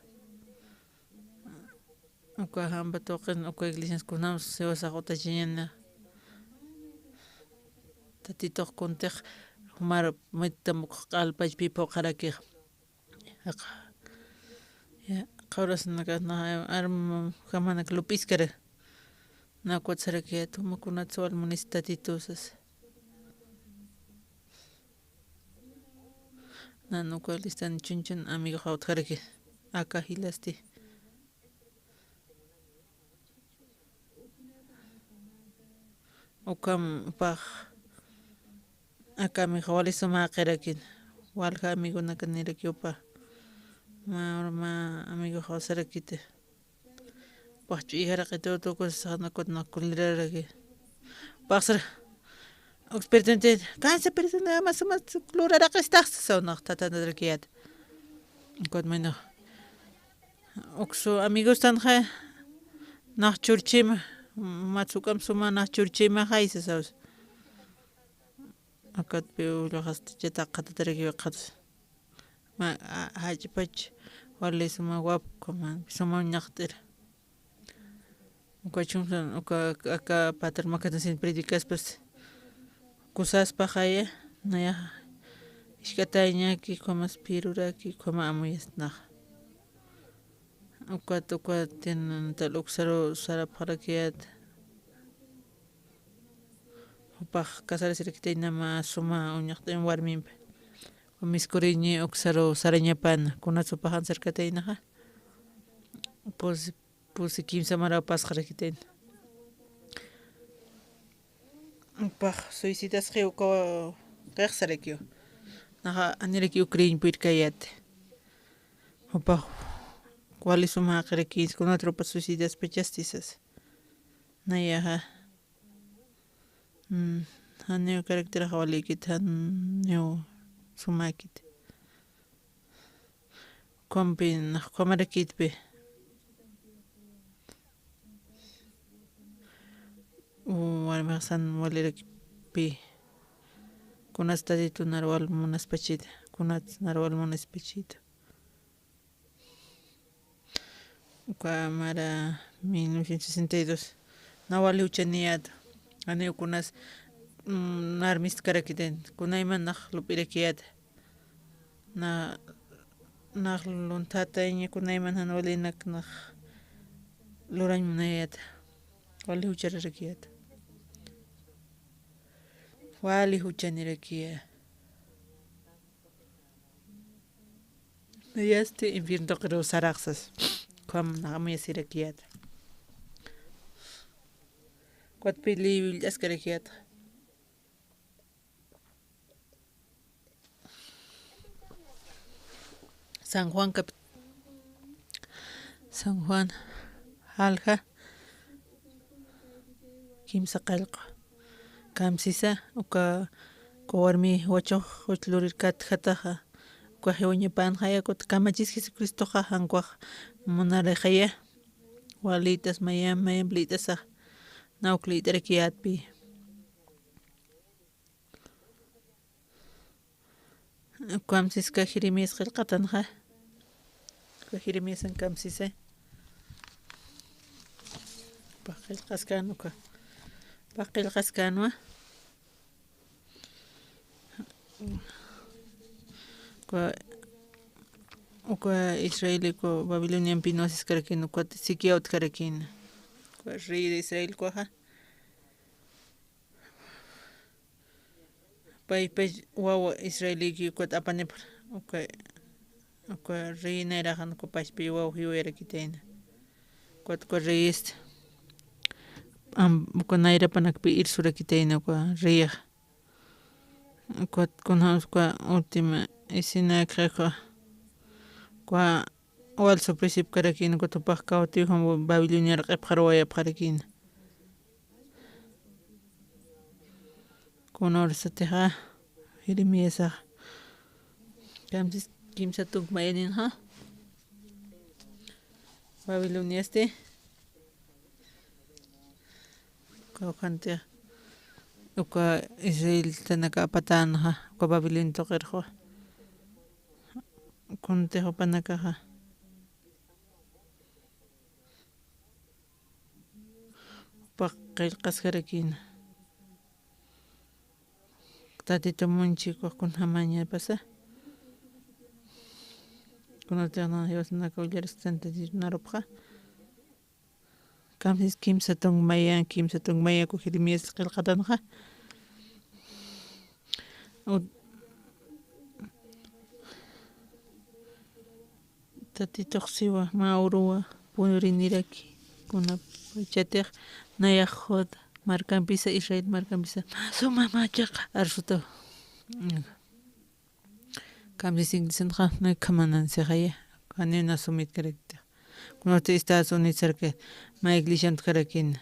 Uka jampa tuqin uka iglesias kunjams siwasax utachañäni. Tatitux kuntix jumar maytam uk q'alpachpi phuqharakix. Jaqa. Ya, qhawrasnakax nax arm jamanak lup'iskara. Nakwat sarakiyät, juma kunats wal munista Tatitu sasa. Nan uka listan chunchun amigoxa utjaraki. Aka jilasti. Ukam upax aka amigoxa wali suma jaqirakina. Walja amigonaka niraki upax. Mä, mä amigoxa sarakiti. Upax ch'uyjaraqitutu kusasaxa nakwat nakuliraraki. Upaxsar, uk espiritunti, kansa persona ama suma luraraqistaxsa saw nax tatanarakiyät. Ukat maynax. Uksu amigostanxa nax churchima, matsuk'am suma nax churchima jaysa sawsa. Akatpi ullaxasta chata qhatatarakiw qhatas. Ma, a, jach'pach wali suma wapkama, suma ñaqt'ir. Uka chunsan, uka, aka patar makatasin predicaspas. Kusaspaxaya, nayax isk'atayñaki, ukhamas piruraki, ukhama amuyasnaxa. Ukat, ukat, tin, tal uksaru sarapxarakiyät. Jupax casarasirakitayna mä suma uñaqt'in warmimpi. Miskuriñi uksaru sarañapana, kunats jupax ansarkataynaxa. Pusi, pusi kimsa maraw pasxarakitayna. Jupax suicidasxi uka qixsarakiw. Naxa anirakiw creeñ puyrkayäti. Jupax wali suma jaqirakïs, kunat rupa suicidaspachasti sas. Nayaxa. Mm, janiw caracterax walïkit, janiw sumäkit. Ukhampi, nax ukhamarakïtpi. U, warmixsan walirakpi. Kunats Tatitu nar wal munaspachita, kunats nar wal munaspachita. Uka mara mil novecientos sesenta y dos. Na wali juchaniyäta. Janiw kunas, mm, narmistkarakitayna. Kunayman nax lup'irakiyäta. Na, nax lunthatayña kunayman jan walinak nax lurañ munayäta. Wali juchararakiyäta. Wali juchanirakiya. Nayasti infierno tuqiruw saraxsas. Ukham nax amuyasirakiyäta. Ukat pili will'askarakiyäta. San Juan capi-, San Juan jalja. Kimsa qallqa. Kamsisa, uka, uka warmi wachux juch lurir katjataxa, uka jiwañapanxaya, ukat Kamachis Jesucristoxa jan ukax munarixaya, walïtas mayamp, mayamp lït'asax, na uk lït'arakiyätpi. Ukham siska Jeremías qillqatanxa. Uka Jeremiasan kamsisay. Paqillqaskän uka. Paqillqaskänwa. Uka, uka Israel, uka Babiloniampi nuwasiskarakïn, ukat sikiya utjarakïn. Uka rey de Israel ukaxa. Paypach wawa Israelïki ukat apanipxi, uka, uka rey nayraxan uka pachpach wawa jiwayarakitayna. Ukat uka reyis, am, uka nayrapanakpi irsurakitayna uka reyixa. Ukat kunjams uka última escena akxixa, uka wal suprisipkarakïn, ukat jupax cautivo Babiloniar q'ipxaruwayapxarakïn. Kuna urasatixa Jeremiasax kamsis kimsa tunk mayaninxa Babiloniasti, kawkhantix uka israelitanak apatänxa uka Babilonia tuqirxwa. Kuntix jupanakaxa jupax qillqaskarakïna. Tatitu munchikuq kunjamañapasa. Kunatix na jiwasanaka ullarisktanta narupxa. Kamsis kimsa tunk maya, kimsa tunk maya uka Jeremias qillqatanxa. Ut-, Tatitux siwa, mä uruwa puriniraki, kunapachatix nayax Judá markampisa, Israel markampisa, suma machaqa arsuta. Kamsis iglesianxa, naykhaman nansixaya, janiw na sumitkarakitix. Kunatix Estados Unidos sarki, mä iglesiantkarakïna,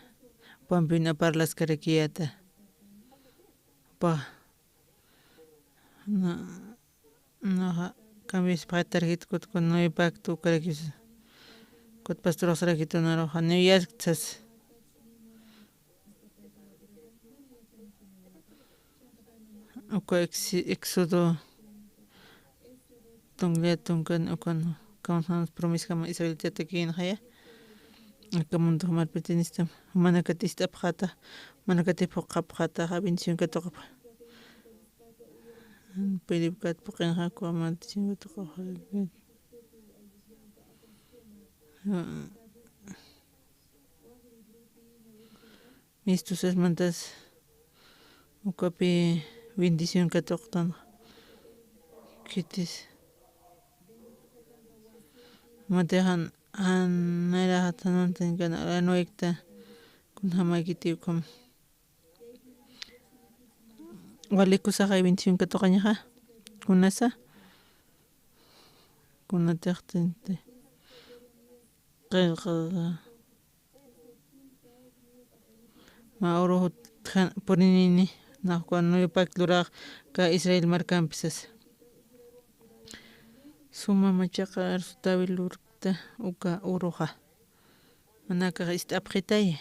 jupampina parlaskarakiyäta. Jupa, na, naxa, kamsis paqatarkit kut, kun nuevo pacto ukarakis, kut pastorxsarakitu naruxa, niw yaskt sas. Uka Exi-, Éxodo, tunka tunkan ukan, kawkhans promesjama Israel tatakïnxaya. Aka mundo jumarpitinista, jumanakati ist'apxäta, jumanakati phuqhapxätaxa, bendición katuqapxa. Piripikat phuqinxa, uka maldición katuqapxa. Mistusasmantas ukapi bendición katuqtan. Khitis. Matixan, an, nayraxat janantin kan, anuwikta, kunjamäkiti ukham. Wali kusaxay bendición katuqañaxa, kunasa, kunatixtinti. Qillqa. Mä uru jutjan purinini, nax uka nuevo pacto lurax aka Israel markampi sasa. Suma machaqa arsutawi lurkta uka uruxa. Manakax ist'apxitaya.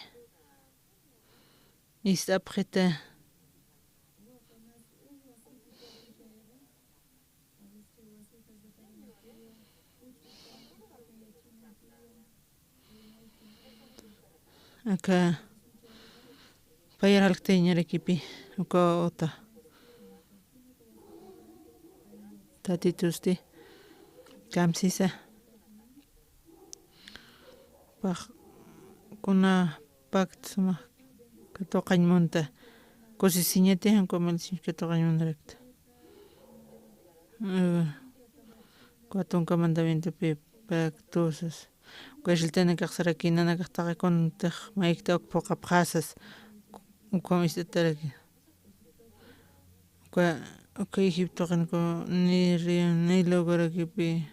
Ist'apxita. Aka payar jalktayañarakipi, uka uta. Tatitusti kamsisa. Pax, kuna pacto suma katuqañ munta. Kusisiñatix, jan uka maldición katuqañ muntarakta. Eh, cuatro mandamientopi pactosas. Uka Israelitanakax sarakïna, nanakax taqi kuntix maykta uk phuqhapxäsas, ukham ist'ataraki. Uka, uka Egiptoxin uka ni río Nilo ukarakipi,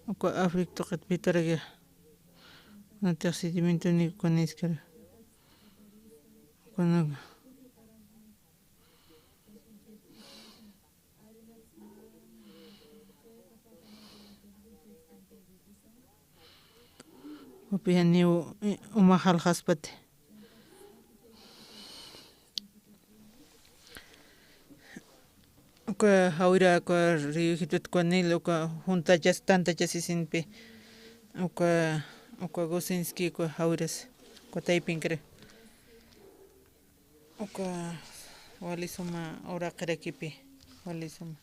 uka África tuqit pitaraki. Kunatix sedimentonik uka niskara. Ukanaka. Upi janiw, eh, uma jalxaspati. Uka jawira, uka río Egiptota, uka Nilo, uka juntachas, tantachasisinpi, uka, uka Gosenski, uka jawiras, uka taypinkiri. Uka wali suma uraqirakipi, wali suma.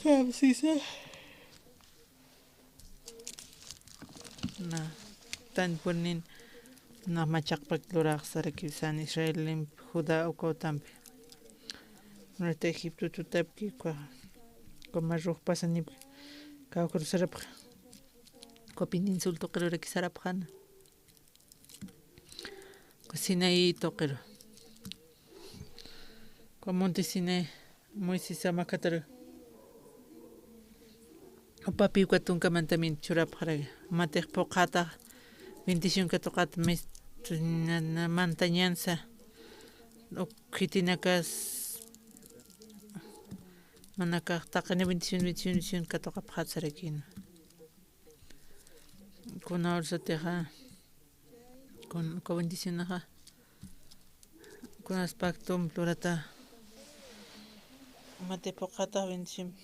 Kamsisa. Na, tanpurnin, na machaqpak luraxsarakiw san Israel, Judá uka utampi. Norte Egipto tutapki, uka, uka Mar Rojo pasanipki, kawkirusarapxa. Uka Peninsula tuqirurakisarapxana. Sinaí tuqiru. Uka monte Sinaí, Moisés samakataru. Upapi uka tunka mandamiento churapxaraki. Matix phuqhatax bendición katuqata mis-, na, na, mantañansa. Uk khitinakas manakax taqini bendición, bendición, bendición katuqapxat sarakina. Kuna ursatixa, kun, uka bendicionaxa, kunas pacto lurata, mati phuqhatax bendición.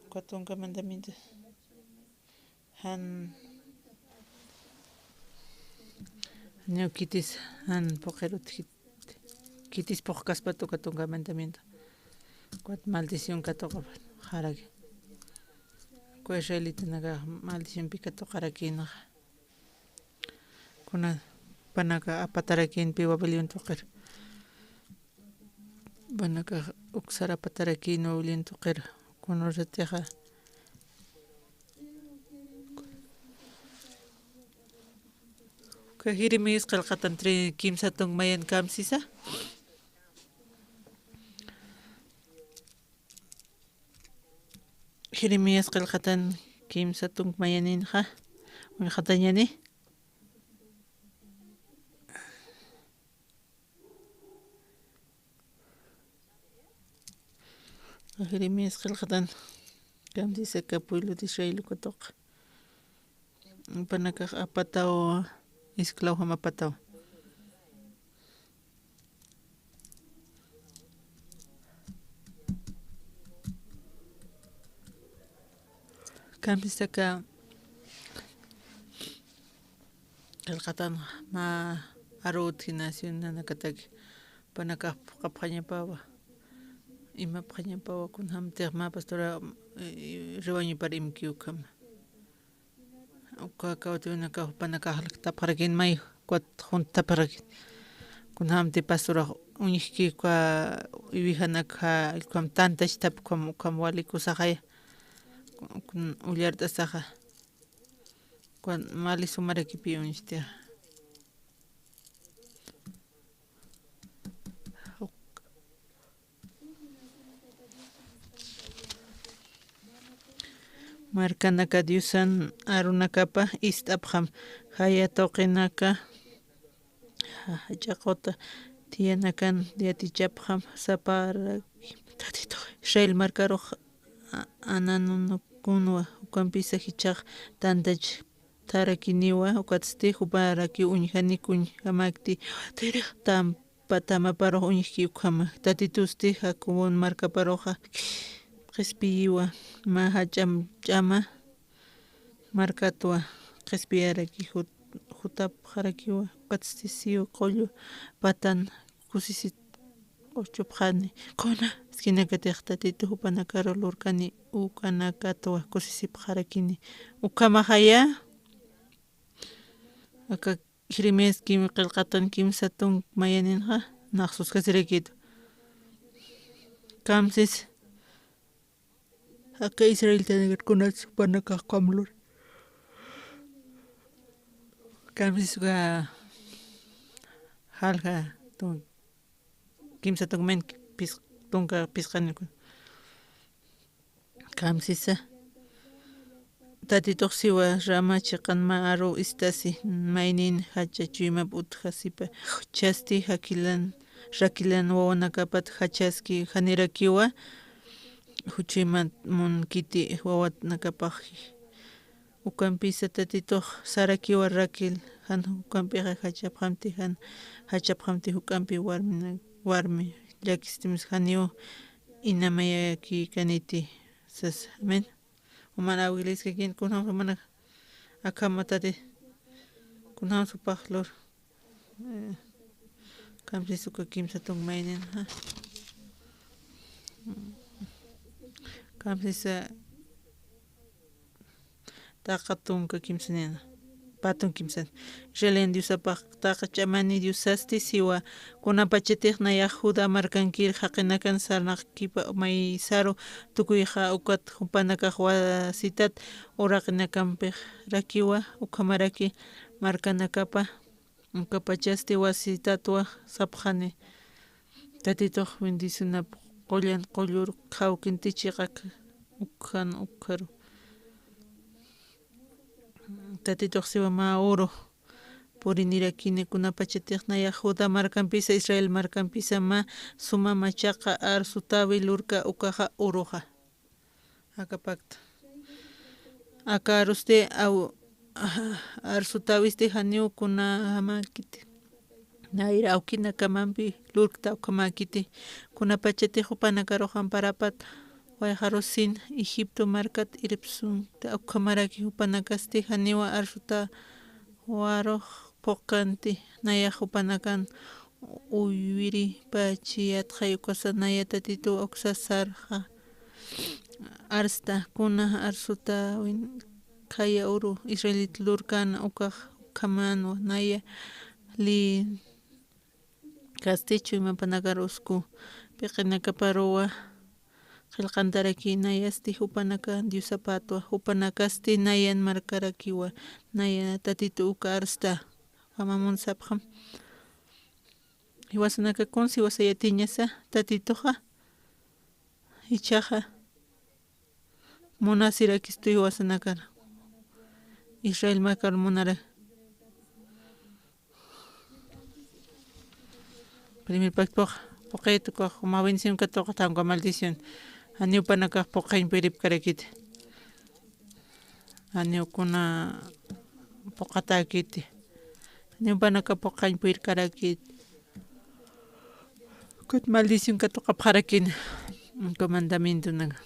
Uka tunka mandamiento. Jan, janiw khitis, jan phuqhirut khit-, khitis phuqhkaspat uka tunka mandamiento. Ukat maldición katuqapxaraki. Uka israelitanakax maldicionpi katuqarakïnxa. Kuna jupanaka apatarakïnpi Babilón tuqir. Jupanakax uksar apatarakïn Babilón tuqir. Kuna ursatixa. Uka Jeremías qillqatan tri-, kimsa tunk mayan kamsisa. Jeremías qillqatan kimsa tunk mayaninxa, uñjatañani. Jeremías qillqatan kamsisa aka pueblo de Israel ukatuq. Jupanakax apataw, esclavojam apataw. Kamsisa aka qillqatan mä aru utji nación nanakataki, jupanakax phuqhapxañapawa, imapxañapawa, kunjamtix mä pastora, eh, rebañopar imki ukhama. Uka kawtiwnakax jupanakax jalktapxarakin may, ukat junttapxarakin. Kunjamti pastorax uñjki uka iwijanakxa, ukham tantachtap ukham, ukham wali kusaxaya. Kun ullart'asaxa. Ukan mali sumarakipi uñjtixa. Markanaka Diosan arunakapa ist'apxam, jaya tuqinaka, ja-, jach'a quta thiyanakan yatichapxam, saparaki Tatitux Israel markarux a-, ananunukunwa, ukampisa jichhax tantach tharakiniwa, ukatsti juparaki uñjani, kunjamakti, tirix tampa tamaparux uñjki ukhama. Tatitusti Jacobon markaparuxa qhispiyiwa, mä jach'am ch'ama markatwa qhispiyaraki jut-, jutapxarakiwa, ukatsti Sión qullu patan kusisit q'uchupxani. Kuna esquinakatix Tatitu jupanakaru lurkani, ukanakatwa kusisipxarakini. Ukhamaxaya, aka Jeremías kim-, qillqatan kimsa tunk mayaninxa, nax suskasirakitu. Kamsis, aka israelitanakat kunats jupanakax ukham lur. Kamsis uka jalja tunk kimsa tunk mayan pis-, tunka pisqanikun. Kamsisa. Tatitux siwa, Ramá chiqan mä aru ist'asi, maynin jach'a chuymap utjasipa, juchasti jakilan, rakilan wawanakapat jachaski, janirakiwa, juchuymat munkiti wawanakapax. Ukampisa Tatitux sarakiwa Raquel, jan ukampixa jachapxamti, jan jachapxamti juk'ampi warminak-, warmi llakistimis janiw inamayakikaniti sas. Amén. Juman awkiliskakin kunjamsa jumanak akhamatati kunjamsa jupax lur, eh, kamsis uka kimsa tunka maynin, ja. Kamsisa taqa tunka kimsanina, pä tunka kimsan. Israelian Diosapax taqa ch'amani Diosasti siwa, kunapachatix nayax Judá markankir jaqinakan sarnaqkipa maysaru tukuyxa, ukat jupanakax wasitat uraqinakampix rakiwa, ukhamaraki markanakapa. Ukapachasti wasitatwa sapxani. Tatitux bendicionap qullan qullur qhawkinti chiqak ukhan ukharu. Tatitux siwa mä uru purinirakini, kunapachatix nayax Judá markampisa, Israel markampisa mä suma machaqa arsutäwi lurka ukaxa uruxa. Aka pacto. Aka arusti aw-, arsutäwisti janiw kunajamäkiti. Nayra awkinakamampi lurkta ukhamäkiti. Kunapachatix jupanakaruxa amparapat wayqarusin Egipto markat irpsunkta ukhamaraki, jupanakasti janiwa arsutäwarux phuqkanti, nayax jupanakan uywiripachi yatxay ukasa naya Tatituw uksa sarxa. Arsta, kuna arsutäwin khaya uru israelita lurkana ukax ukhamanwa, naya li kasti chuymapanakar usku p'iqinakaparuwa qillqantaraki, nayasti jupanaka Diosapatwa, jupanakasti nayan markarakiwa, naya Tatitu uka arsta. Jamamun sapxam. Jiwasanaka kun siwasayatiñasa Tatituxa, jichhaxa munasirakistu jiwasanakar, Israel markar munara. Primer pactopux, phuqit ukax mä bendición katuqatanwa maldición. Janiw jupanakax phuqañ puyripkarakiti. Janiw kuna phuqatäkiti. Janiw jupanaka phuqañ puyrkarakiti. Ukat maldición katuqapxarakini. Uka mandamientonaka.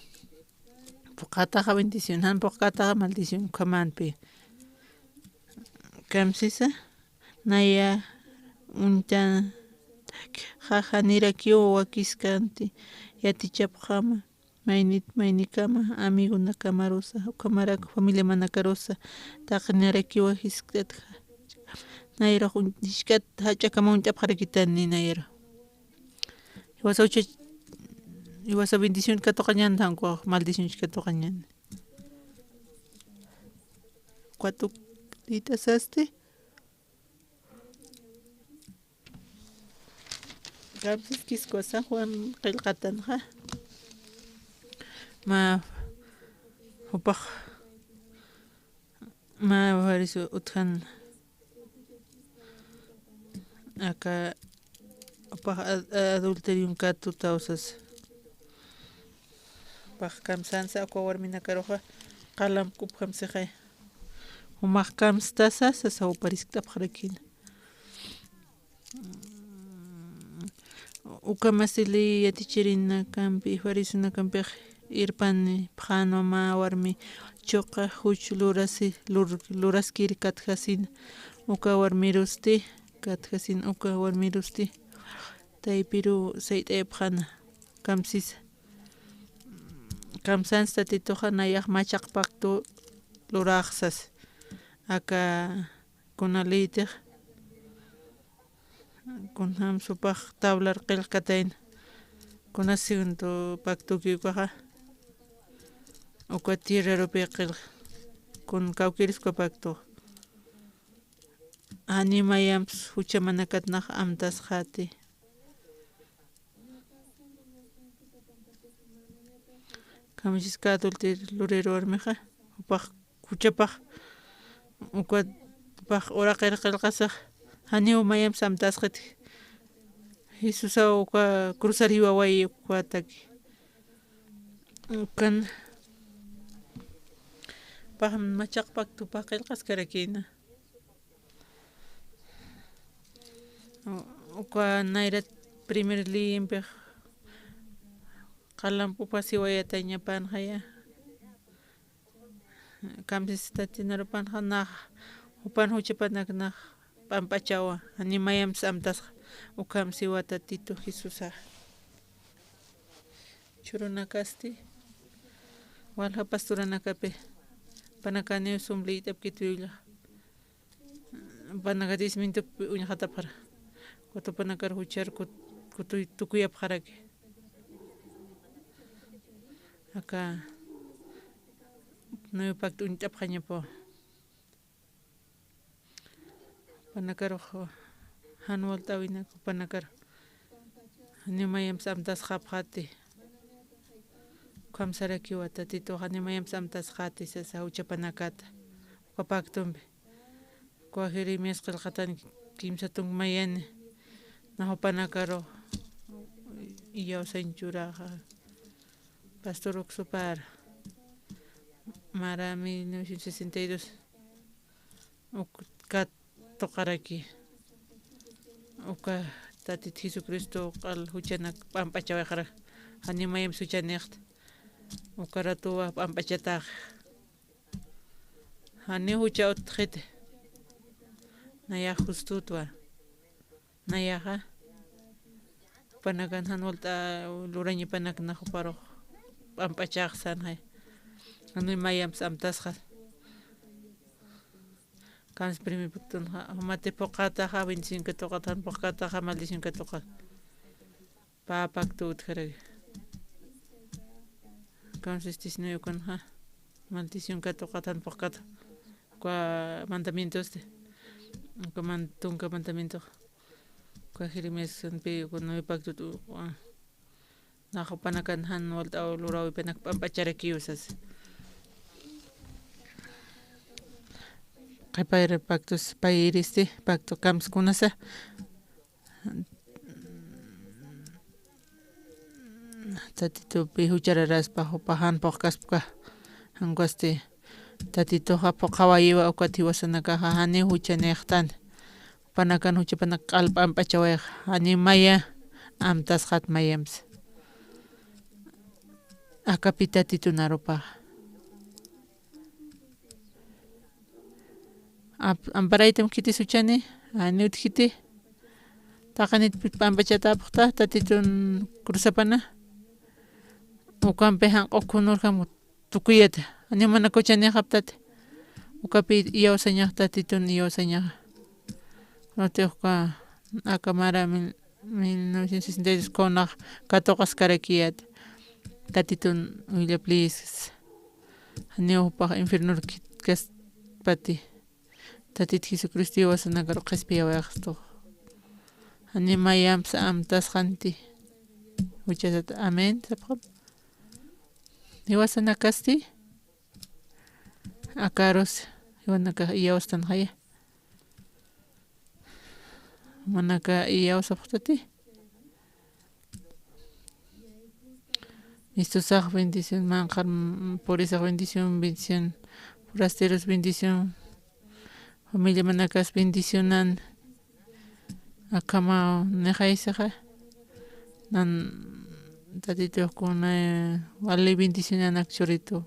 Phuqataxa bendición, jan phuqataxa maldición, ukhamanpi. Kamsisa, naya uñt'atakixa janirakiw wakiskanti yatichapxama, maynit maynikama, amigonakamarusa, ukhamarak familiamanakarusa, taqinirakiwa jiskt'at, nayarux uñ-, jisk'at jach'akama uñt'apxarakitani nayaru. Jiwasa ucha, jiwasa bendición katuqañan, thankuwa maldición katuqañan. Cuatro ditas asti. Kamsis kiskwasa Juan qillqatanxa. Mä jupax, mä fariso utjan aka jupax ad-, adulterion katutaw sasa. Jupax kamsansa uka warminakaruxa qalamp k'upjam sixay. Jumax kamstasa sasa jupariskt'apxarakina. Ukamasti ley yatichirinakampi, fariseonakampix irpanipxänwa mä warmi chuqa juch lurasi, lur-, luraskir katjasina. Uka warmirusti, katjasina uka warmirusti. Taypiruw sayt'ayapxäna, kamsisa. Kamsansa Tatituxa nayax machaq pacto luraxsas. Aka kuna leytix, kunjams jupax tablar qillqatayna. Kuna segundo pactoki ukaxa, uka tierrarupi qillqa. Kun kawkïris uka pactoxa. Janiw mayamps juchamanakatnax amtasxäti. Kamsiska adulterio lurïr warmixa, jupax juchapax, ukat jupax uraqir qillqasax, janiw mayamps amtasxiti. Jesusaw uka cruzar jiwaway ukataki. Ukan pax machaq pactopax qillqaskarakïna. U-, uka nayrat Primer leyimpix qalamp uphasiwayatañapanxaya. Kamsisitatinarupanaxa nax jupan juchapanak nax p'amp'achawa, jani mayamps amtasxa, ukham siwa Tatitu Jesusax. Churunakasti walja pastoranakapi panakaniw sum liyt'apkit Biblia. Panaka diez minutupi uñxatapxara. Kutupanakar juchar kut-, kutuy tukuyapxaraki. Aka nuevo pacto uñt'apxañapawa. Panakarux jan walt'äwinak panakar ni mayamps amtasxapxäti. Ukham sarakiwa Tatituxa ni mayamps amtasxäti sasa juchapanakata. Uka pactompi. Uka Jeremías qillqatan kimsa tunk mayani. Nax jupanakaru iyawsañ churaxa. Pastor Uksupar. Mara mil novecientos sesenta y dos. Uk katuqaraki. Uka Tatit Jesucristo q'al juchanak p'amp'achawayxara. Jani mayamps juchanixta. Uka ratuwa p'amp'achatax. Jani jucha utjiti. Nayax justutwa. Nayaxa. Panakan jan walt'a lurañapanak nax juparux p'amp'achaxsanxay. Jani mayamps amtasxa. Kams primer pactonxa, jumati phuqataxa, bendición katuqat, jan phuqataxa, maldición katuqat. Pä pacto utjaraki. Kams diecinueve ukanxa, maldición katuqat, jan phuqat. Uka mandamientosti. Uka man-, tunka mandamiento. Uka Jeremías sanpi, uka nuevo pacto tu, nax jupanakan jan walt'aw luräwipanak p'amp'acharakiw sasa. Qhipayri pactos, payiristi, pacto kams kunasa. Tatitupi juchararaspa, jupa jan phuqkaspka, jan ukhasti Tatituxa phuqhawayiwa ukat jiwasanakaxa janiw juchanixtan. Panakan juchapanak q'al p'amp'achawayxa, jani maya amtasxat mayamps. Akapi Tatitun arupaxa. Ap-, amparaytam khitis juchani, jani utjiti. Taqinit p'amp'achatäpxta, Tatitun cruzapana. Ukampi janq'u khunurjam tukuyata. Animanak juchanixaptati. Ukapi iyawsañax Tatitun iyawsañaxa. Kunatix uka aka mara mil, mil novecientos sesenta y dos kunax katuqaskarakiyäta. Tatitun willapliyis. Janiw jupax infiernor khitkaspati. Tatit Jesucristo jiwasanakar qhispiyawayxtux. Jani mayamps amtasxanti. Juchasat amén sapxam. Jiwasanakasti. Akarus, jiwanakax iyawstanxaya. Manaka iyawsapxtati. Mistusax bendición, manqhar, mm, purisax bendición, bendición, forasteros bendición, familiamanakas bendicionan, akhamaw nixaysixa, nan Tatitux kuna wali bendicionanak churitu.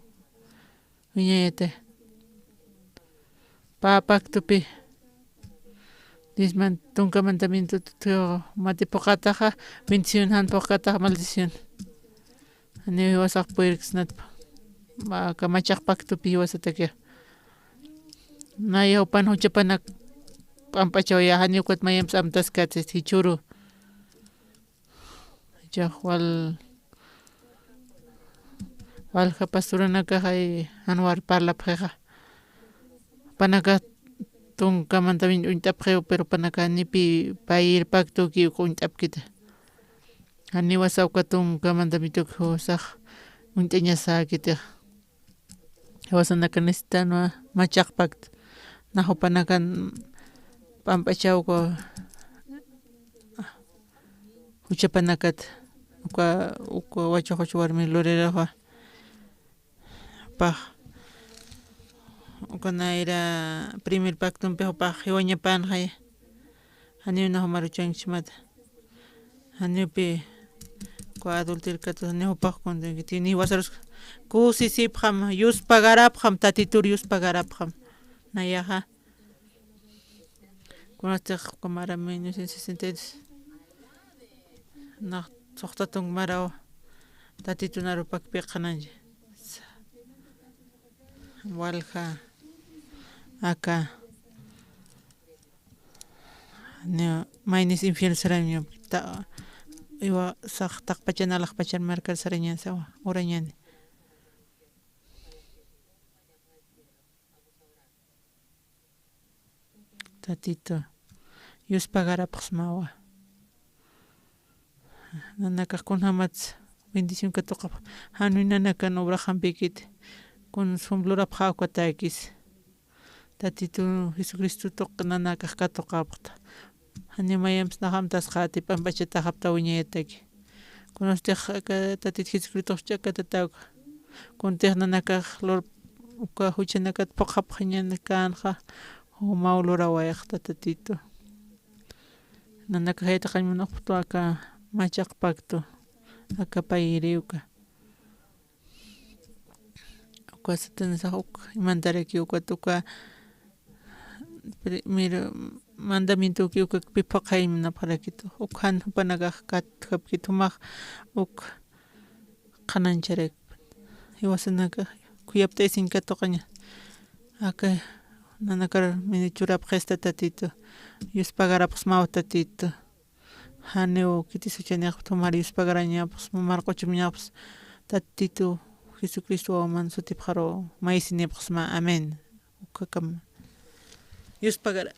Wiñayata. Pä pactopi. Diez man-, tunka mandamiento tutuyux mati phuqataxa, bendición, jan phuqataxa, maldición. Janiw jiwasax puyirksnatpa. Aka machaq pactopi jiwasatakixa. Naya jupan juchapanak p'amp'achawaya, janiw ukat mayamps amtaskäti jichhüru. Jichhax wal-, walja pastoranakaxay jan war parlapxixa. Jupanakax tunka mandamiento uñt'apxiw, pero jupanakax ni pï payir pactokiw uñt'apkiti. Janiw jiwasa uka tunka mandamientoki jiwasax uñt'añasäkitix. Jiwasanaka necesitanwa machaq pacto. Nax jupanakan p'amp'achawku juchapanakat. Uka, uka wachuxuch warmi luriraxwa. Jupax. Uka nayra primer pactompi jupax jiwañapanxaya. Janiw nax jumar juchankchimata. Janipi, uka adulterkatu, janiw jupax kuntinki, tini wasarus kusisipxam, yuspagarapxam, Tatitur yuspagarapxam. Nayaxa. Kunatix uka mara mil novecientos sesenta y dos. Nax suxta tunk maraw Tatitun arupakpi qhananchi. Walja aka. Ni maynis infierno saraña, ta, iwa sax taqpachan alaxpachan markar sarañan sawa, urañani. Tatitu, yuspagarapxsmawa. Nanakax kunjamatsa bendición katuqapx, jan uñi nanakan obraxampikiti, kun sum lurapxä ukatäkis. Tatitu Jesucristo tuq nanakax katuqapxta. Janiw mayamps nax amtasxäti, p'amp'achataxapta wiñayataki. Kunastix aka Tatit Jesucristox ch'akatatäka. Kuntix nanakax lur, uka juchanakat phuqhapxañan känxa, jumaw lurawayxta Tatitu. Nanakax yatiqañ munapxtu aka machaq pacto, aka payïriwka. Uka Satanasax uk imantaraki ukat uka primero mandamientoki uka pipaqay munapxarakitu. Uk jan jupanakax katjapkit jumax uk qhanañcharakpan. Jiwasanakax khuyapt'ayasiñ katuqaña. Aka nanakar mini churapxista Tatitu. Yuspagarapxsmaw Tatitu. Janiw khitis juchanïxpta, jumar yuspagarañapxsma, marq'uchamañapxsma, Tatitu Jesucristo wawaman sutipxaru maysinipxsma. Amén. Ukhakam. Yuspagara.